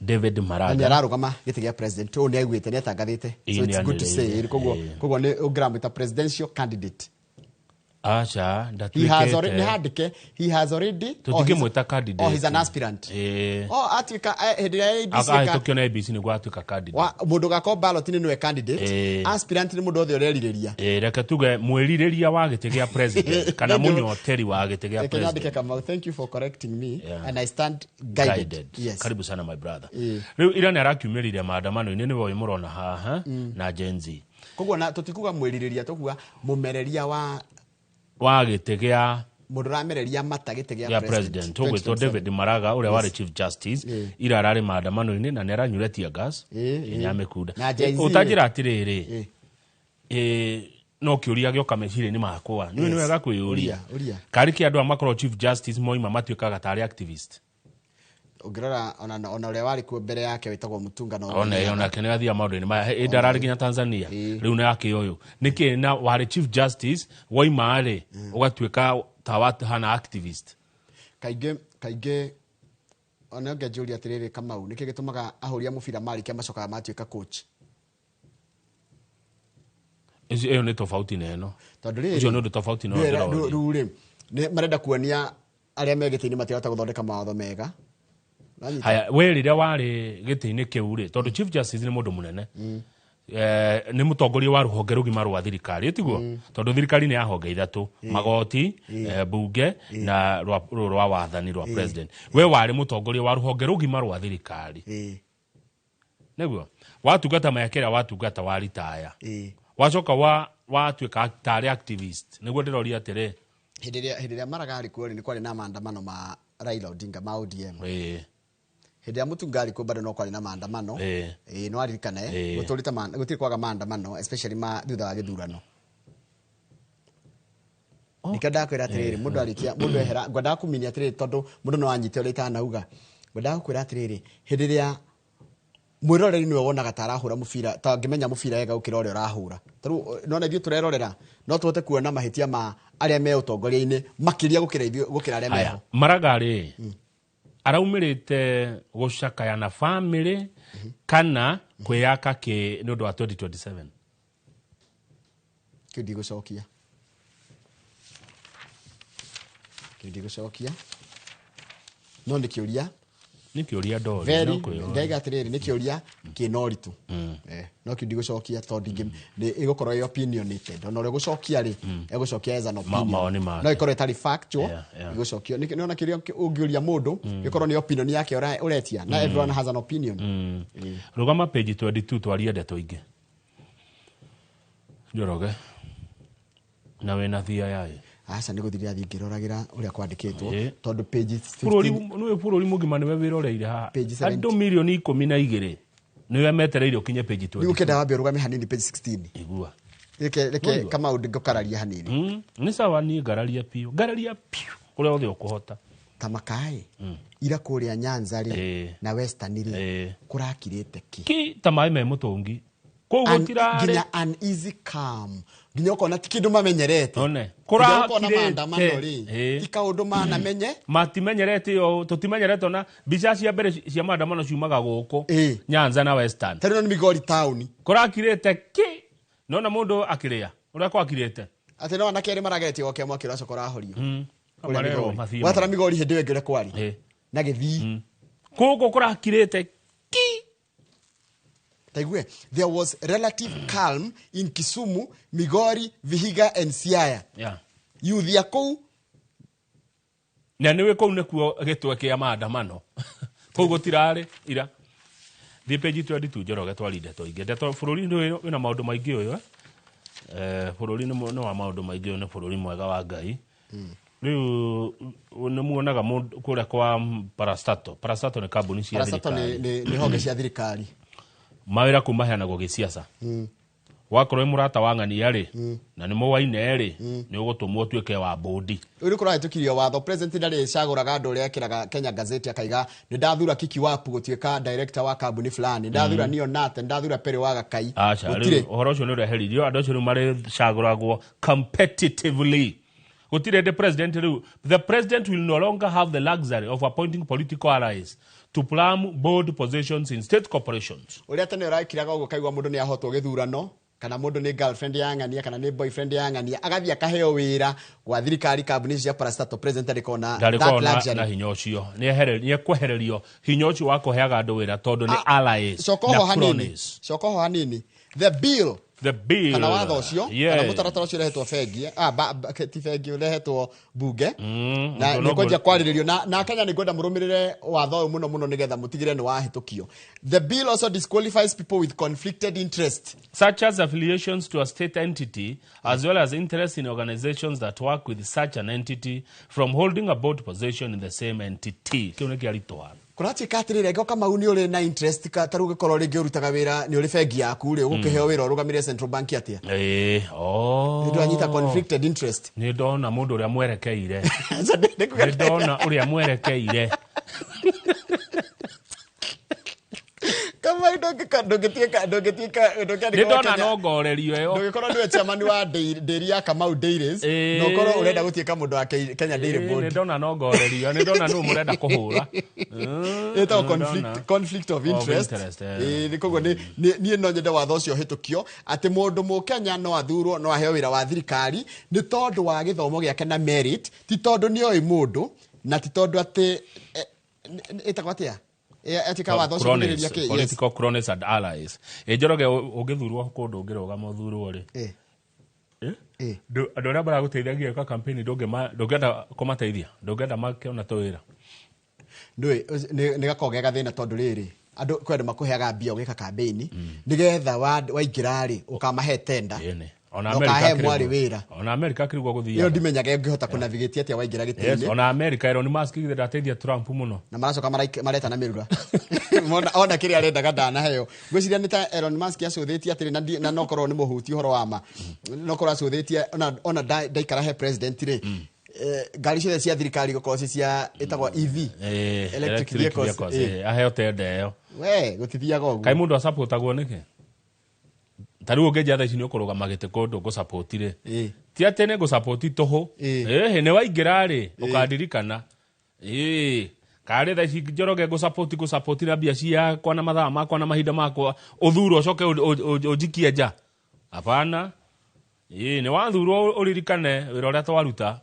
S2: David Maraga.
S1: Na nĩ ararũgama gĩtĩ gĩa president. Ũũ nĩ aiguĩte, nĩ atangathĩte. So
S2: Ĩĩ,
S1: it's
S2: nĩ
S1: good to say.
S2: anĩrĩire.
S1: Koguo nĩ ũngĩramwĩta presidential candidate.
S2: Aca,
S1: He has
S2: ndatuĩkĩte.
S1: already, nĩ handĩke, he has already,
S2: Tũtingĩmwĩta candidate.
S1: or he's an aspirant. Oh, atuĩka, hĩndĩ ĩrĩa ABC ĩka-
S2: Ahĩtũkio na ABC nĩguo atuĩka candidate.
S1: Wa, mũndũ ũgakorwo ballot-inĩ nĩwe candidate. Aspirant nĩ mũndũ wothe ũrerirĩria.
S2: Reke tuge mwĩrirĩria wa gĩtĩ gĩa president, kana
S1: Thank you.
S2: mũnyoteri wa gĩtĩ gĩa
S1: Reke nyandĩke
S2: president.
S1: Kamau, thank you for correcting me. And I stand guided.
S2: Guided.
S1: Yes.
S2: Karibu sana my brother. Rĩu ira nĩ arakiumĩrire maandamano-inĩ, nĩwe ũyũ mũrona haha na Gen Z.
S1: Koguo na tũtikuga mwĩrirĩria, tũkuga mũmereria wa
S2: wa gĩtĩ gĩa
S1: Mũndũ ũramereria mata gĩtĩ gĩa
S2: ya president ũgwĩtwo
S1: 2027.
S2: David Maraga, ũrĩa warĩ chief justice, ira ararĩ maandamano-inĩ na nĩ aranyure tear gas.
S1: Ĩ.
S2: Nĩ amĩkunda.
S1: Na Gen Z.
S2: Ũtanjĩra atĩrĩrĩ, no kĩũria gĩoka meciria-inĩ makwa nĩ wega kwĩyũria.
S1: Ũria, ũria.
S2: Karĩ kĩ andũ aya makorwo chief justice moima matuĩkaga tarĩ activist?
S1: Ũngĩrora ona ũrĩa warĩ kuo mbere yake wĩtagwo Mutunga no
S2: One onake nĩ athiaga maũndũ-inĩ maya, ĩndĩ ararĩ nginya Tanzania. Rĩu nĩ akĩ ũyũ nĩkĩ na warĩ chief justice woima rĩ ũgatuĩka ta wahana activist?
S1: Kaingĩ kaingĩ ona ũngĩnjũria atĩrĩrĩ, Kamau, nĩkĩ gĩtũmaga ahũri a mũbira marĩkia macokaga matuĩka coach?
S2: Ĩyo nĩ tofauti na ĩno.
S1: Tondũ rĩrĩ,
S2: Ũcio nĩ ũndũ tofauti na ũyũ ndĩroria.
S1: Rĩu rĩ, nĩ marenda kuonia arĩa me gĩtĩ-inĩ matirahota gũthondeka mawatho mega. Ũranyita?
S2: Haya, we rĩrĩa warĩ gĩtĩ-inĩ kĩu rĩ, tondũ chief justice nĩ mũndũ mũnene, nĩ mũtongoria wa rũhonge rũgima rwa thirikari, tiguo? Tondũ thirikari nĩ ya honge ithatũ: magoti, bunge na rũrũ rwa wathani rwa president. We warĩ mũtongoria wa rũhonge rũgima rwa thirikari, nĩguo watungata mĩaka ĩrĩa watungata wa ritaya, wacoka wa watuĩka tarĩ activist. Nĩguo ndĩroria atĩrĩ.
S1: Hĩndĩ ĩrĩa Maraga arĩ kuo rĩ, nĩ kwarĩ na maandamano ma Raila Odinga ma ODM. Hĩndĩ ĩrĩa Mutunga arĩ kuo bado no kwarĩ na maandamano. Ĩĩ, no aririkane. Gũtũrĩte gũtirĩ kwaga maandamano, especially ma thutha wa gĩthurano. Nĩkĩo ndakwĩra atĩrĩrĩ, mũndũ arĩkia, mũndũ ehera, ngwendaga kũminia atĩrĩrĩ, tondũ mũndũ no anyite ũrĩa itanauga. Ngwendaga gũkwĩra atĩrĩrĩ, hĩndĩ ĩrĩa mwĩroreri nĩwe wonaga ta arahũra mũbira, ta angĩmenya mũbira wega gũkĩra ũrĩa ũrahũra. Tarĩu nona ithuĩ tũrerorera no tũhote kuona mahĩtia ma arĩa me ũtongoria-inĩ makĩria gũkĩra ithuĩ, gũkĩra arĩa
S2: Haya,
S1: meho.
S2: Maraga rĩ, araumĩrĩte gũcakaya na family kana kwĩyaka kĩ nĩ ũndũ wa 2027?
S1: Kĩu ndigũcokia, kĩu ndigũcokia, no nĩ kĩũria.
S2: Nĩ kĩũria ndoria.
S1: Very
S2: No kwĩyũria.
S1: Ndaiga atĩrĩrĩ, nĩ kĩũria kĩna ũritũ. No kĩu ndigũcokia tondũ nĩ ĩgũkorwo ĩ opinionated. Ona ũrĩa ũgũcokia rĩ, egũcokia as an opinion.
S2: Mawoni make.
S1: No ĩkorwo ĩtarĩ factual. Ĩgũcokio nĩona kĩrĩa ũngĩũria mũndũ gĩkorwo nĩ opinion yake ũretia, na everyone has an opinion.
S2: Rũgama page 22, twarie ndeto ingĩ. Njoroge, na wĩna thia yaĩ?
S1: Aca, nĩ gũthiĩ ndĩrathiĩ ngĩroragĩra ũrĩa kwandĩkĩtwo, tondũ page 15.
S2: Bũrũri nĩwe, bũrũri mũgima nĩwe wĩroreire haha.
S1: Page 70.
S2: Andũ mirioni 12 nĩwe metereire ũkinye page
S1: Rĩu
S2: 22.
S1: ũkĩenda wambe ũrũgame hanini page 16.
S2: Igua.
S1: Reke
S2: Waigua?
S1: Kamau ngũkararia hanini.
S2: Nĩ sawa, niĩ ngararia piũ, ngararia piũ kũrĩa othe ũkũhota.
S1: Ta makaĩ ira kũrĩa Nyanza rĩ, na Western rĩ, kũrakirĩte ki.
S2: Ki ta maĩ me mũtũngi kũu. Gũtirarĩ
S1: Nginya uneasy calm, nginya ũkona ti kĩndũ mamenyerete.
S2: One.
S1: Nginya ũkona
S2: Kũrakirĩte.
S1: maandamano rĩ, ti kaũndũ manamenye.
S2: Matimenyerete ĩyo, tũtimenyerete ona mbica cia mbere cia maandamano ciumaga gũkũ Nyanza na Western.
S1: Ta rĩu nĩ Migori town.
S2: Kũrakirĩte ki, nona mũndũ akĩrĩa ũrĩa kwakirĩte.
S1: Atĩ no anake erĩ marageretie gwakia mwaki, ũracoka ũrahorio kũrĩa
S2: Marerwo
S1: Migori.
S2: mathiĩ.
S1: Watara Migori hĩndĩ ĩyo ĩngĩ ũrĩa kwarĩ na gĩthii.
S2: Kũgũ kũrakirĩte ki.
S1: Taigue, there was relative calm in Kisumu, Migori, Vihiga and Siaya. Youth ya kũu.
S2: Na nĩwĩ kũu nĩkuo gĩtwe kĩa maandamano, kũu gũtirarĩ ira. Thiĩ page 22, Njoroge, twari ndeto ingĩ, ndeto bũrũri nĩ wĩna maũndũ maingĩ ũyũ, eh? Bũrũri nĩ wa maũndũ maingĩ ũyũ, nĩ bũrũri mwega wa Ngai. Rĩu nĩ muonaga mũndũ kũrĩa kwa parastato. Parastato nĩ kambuni cia
S1: Parastatal
S2: thirikari.
S1: Nĩ honge cia thirikari.
S2: Mawĩra kuu maheanagwo gĩciaca. Wakorwo wĩ mũrata wa ng'ania rĩ, na nĩ mũwaine rĩ, nĩ ũgũtũmwo ũtuĩke wa bũndi.
S1: Rĩu nĩ kũrahĩtũkirio watho, president ndarĩ cagũraga andũ ũrĩa ekĩraga Kenya Gazette akaiga nĩ ndathura Kiki Wapu gũtuĩka director wa kambuni fulani, ndathura Neo Nat, ndathura Perry wa Gakai.
S2: Aca.
S1: Gũtirĩ.
S2: Rĩu ũhoro ũcio nĩ ũreheririo. Andũ acio rĩu marĩcagũragwo competitively. Gũtirĩ the president rĩu, the president will no longer have the luxury of appointing political allies to plum board positions in state corporations.
S1: Ũrĩa tene ũrakiraga ũguo, kaigua mũndũ nĩ ahotwo gĩthurano, kana mũndũ nĩ girlfriend ya ng'ania kana nĩ boyfriend ya ng'ania, agathiĩ akaheo wĩra gwa thirikari, kambuni ici cia parastatal, president ndarĩkorwo na that
S2: Ndarĩkorwo
S1: luxury.
S2: na hinya ũcio. Nĩ ekwehererio hinya ũcio wa kũheaga andũ wĩra tondũ nĩ allies
S1: Coka
S2: na
S1: ho hanini.
S2: cronies.
S1: Coka ho hanini. The bill
S2: The bill.
S1: Kana watho ũcio,
S2: Yes.
S1: kana mũtaratara ũcio ũrehetwo bengi, ti bengi, ũrehetwo bunge, na
S2: ũguo
S1: nĩ
S2: noguo.
S1: kwanjia kwarĩrĩrio na Kenya. Nĩ ngwenda mũrũmĩrĩre watho ũyũ mũno mũno nĩgetha mũtigĩre nĩ wahĩtũkio. The bill also disqualifies people with conflicted interest,
S2: such as affiliations to a state entity, as well as interest in organizations that work with such an entity, from holding a board position in the same entity. Kĩu nĩ kĩaritũha.
S1: Kũratuĩka atĩrĩrĩ, angĩkorwo Kamau nĩ ũrĩ na interest, ta rĩu ũgĩkorwo rĩngĩ ũrutaga wĩra, nĩ ũrĩ bengi yaku rĩ, ũgũkĩheo wĩra ũrũgamĩrĩre central bank atĩa?
S2: Ĩĩ, oh.
S1: Nĩ ndwanyita conflicted interest?
S2: Nĩ ndona mũndũ ũrĩa mwerekeire.
S1: Nĩ kuga-
S2: Nĩ ndona ũrĩa mwerekeire.
S1: Kamau, ndũngĩtuĩka ndũngĩandĩkwo
S2: Nĩ ndona
S1: Kenya.
S2: nongorerio ĩyo.
S1: Ndũngĩkorwo nĩwe chairman wa dairy ya Kamau Dairies
S2: Ĩĩ.
S1: na ũkorwo ũrenda gũtuĩka mũndũ wa Kenya Dairy
S2: Ĩĩ,
S1: Board.
S2: nĩ ndona nongorerio, nĩ ndona nũ mũrenda kũhũra.
S1: Ĩtagwo
S2: Nĩ
S1: conflict,
S2: ndona.
S1: conflict of
S2: Of
S1: interest.
S2: interest, eh.
S1: Ĩĩ, nĩ koguo niĩ no nyende watho ũcio ũhĩtũkio atĩ mũndũ mũkenya no athurwo, no aheo wĩra wa thirikari nĩ tondũ wa gĩthomo gĩake na merit, ti tondũ nĩ oĩ mũndũ na ti tondũ atĩ ĩtagwo atĩa? Atuĩka watho ũcio
S2: Cronies,
S1: kũgirĩrĩria kĩ? Yes.
S2: political cronies and allies. Ĩ Njoroge, ũngĩthurwo kũndũ, ũngĩrũgama ũthurwo rĩ,
S1: Eh, eh.
S2: Andũ arĩa maragũteithagia gwĩka campaign, ndũngĩenda kũmateithia? Ndũngĩenda makĩona tũwĩra?
S1: Ndũĩ nĩ gakoragwo ge gathĩna tondũ rĩrĩ, andũ kwĩ andũ makũheaga mbia ũgĩka campaign nĩgetha waingĩra rĩ, ũkamahe tenda
S2: Ĩni. Ona
S1: na
S2: Amerika
S1: ũkahe
S2: kĩrĩ
S1: mwarĩ
S2: guo.
S1: wĩra.
S2: Ona Amerika kĩrĩ guo
S1: Ĩyo
S2: gũthiaga.
S1: ndimenyaga ĩngĩhota kũnavigate atĩa waingĩra
S2: Yes,
S1: gĩtĩ-inĩ.
S2: ona Amerika Elon Musk githĩ ndateithia Trump mũno?
S1: Na maracoka mareta na mĩrura. Mona ona kĩrĩa arendaga ndanaheo. Ngwĩciria nĩ ta Elon Musk acũthĩtie atĩrĩ, na no korwo nĩ mũhuti ũhoro wa ma, no korwo acũthĩtie ona ndaikara he president rĩ, ngari ciothe cia thirikari gũkorwo ci cia ĩtagwo EV,
S2: Eh,
S1: electric vehicles.
S2: vehicles, aheo tenda ĩyo.
S1: We gũtithiaga ũguo.
S2: Kaĩ mũndũ acapotagwo nĩkĩ? Ta rĩu ũngĩnjia thaa ici nĩ ũkũrũgama gĩtĩ kũndũ ngũcapoti rĩ, ti atĩ nĩ ngũcapoti tũhũ. Ĩhĩ, nĩ waingĩra rĩ, ũkandirikana. Ĩĩ, karĩ thaa ici Njoroge ngũcapoti na mbia ciakwa na mathaa makwa na mahinda makwa, ũthurwo ũcoke ũnjikie nja? Hapana. Ĩĩ, nĩ wathurwo ũririkane wĩra ũrĩa twaruta.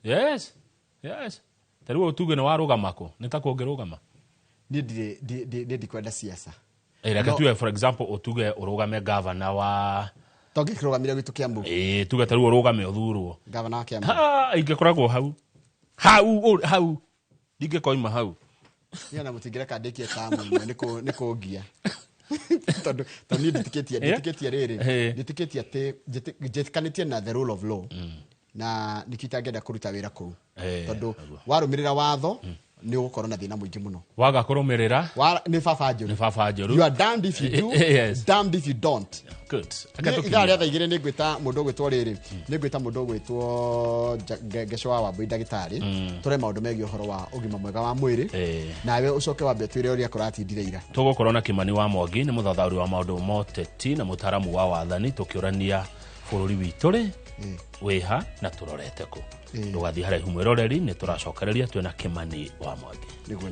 S2: Yes, ta rĩu tuge nĩ warũgama kũ, nĩ ta kũngĩrũgama?
S1: Niĩ ndirĩ niĩ ndikwenda siasa.
S2: Reke
S1: No.
S2: tuge, for example, ũtuge ũrũgame gavana wa
S1: To ngĩkĩrũgamire gwitũ Kiambu.
S2: Ĩĩ, tuge ta rĩu ũrũgame ũthurwo.
S1: Gavana wa Kiambu.
S2: Ha, ingĩkoragwo hau hau hau, ndingĩkoima hau.
S1: Niĩ ona mũtingĩreka ndĩkie tamu ĩmwe nĩ kũngia tondũ niĩ ndĩtĩkĩtie ndĩtĩkĩtie rĩrĩ, ndĩtĩkĩtie atĩ njĩtĩkanĩtie na the rule of law, na nĩkĩo itangĩenda kũruta wĩra kũu, tondũ warũmĩrĩra watho nĩ ũgũkorwo na thĩna mũingĩ mũno.
S2: Waga kũrũmĩrĩra
S1: Nĩ baba njũru.
S2: Nĩ baba njũru.
S1: You are damned if you do,
S2: Yes.
S1: damned if you don't.
S2: Good.
S1: Niĩ ithaa rĩa thaa 2 nĩ ngwĩta mũndũ ũgwĩtwo rĩrĩ, nĩ ngwĩta mũndũ ũgwĩtwo Ngeco wa Wambui, ndagĩtarĩ, tũre maũndũ megiĩ ũhoro wa ũgima mwega wa mwĩrĩ. Nawe ũcoke wambe twĩre ũrĩa kũratindire ira.
S2: Tũgũkorwo na Kimani wa Mwangi, nĩ mũthathaũri wa maũndũ ma ũteti na mũtaaramu wa wathani, tũkĩũrania bũrũri witũ rĩ wĩha na tũrorete kũ. Ndũgathiĩ haraihu, mwĩroreri, nĩ tũracokereria twĩna Kimani wa Mwangi.
S1: Nĩguo.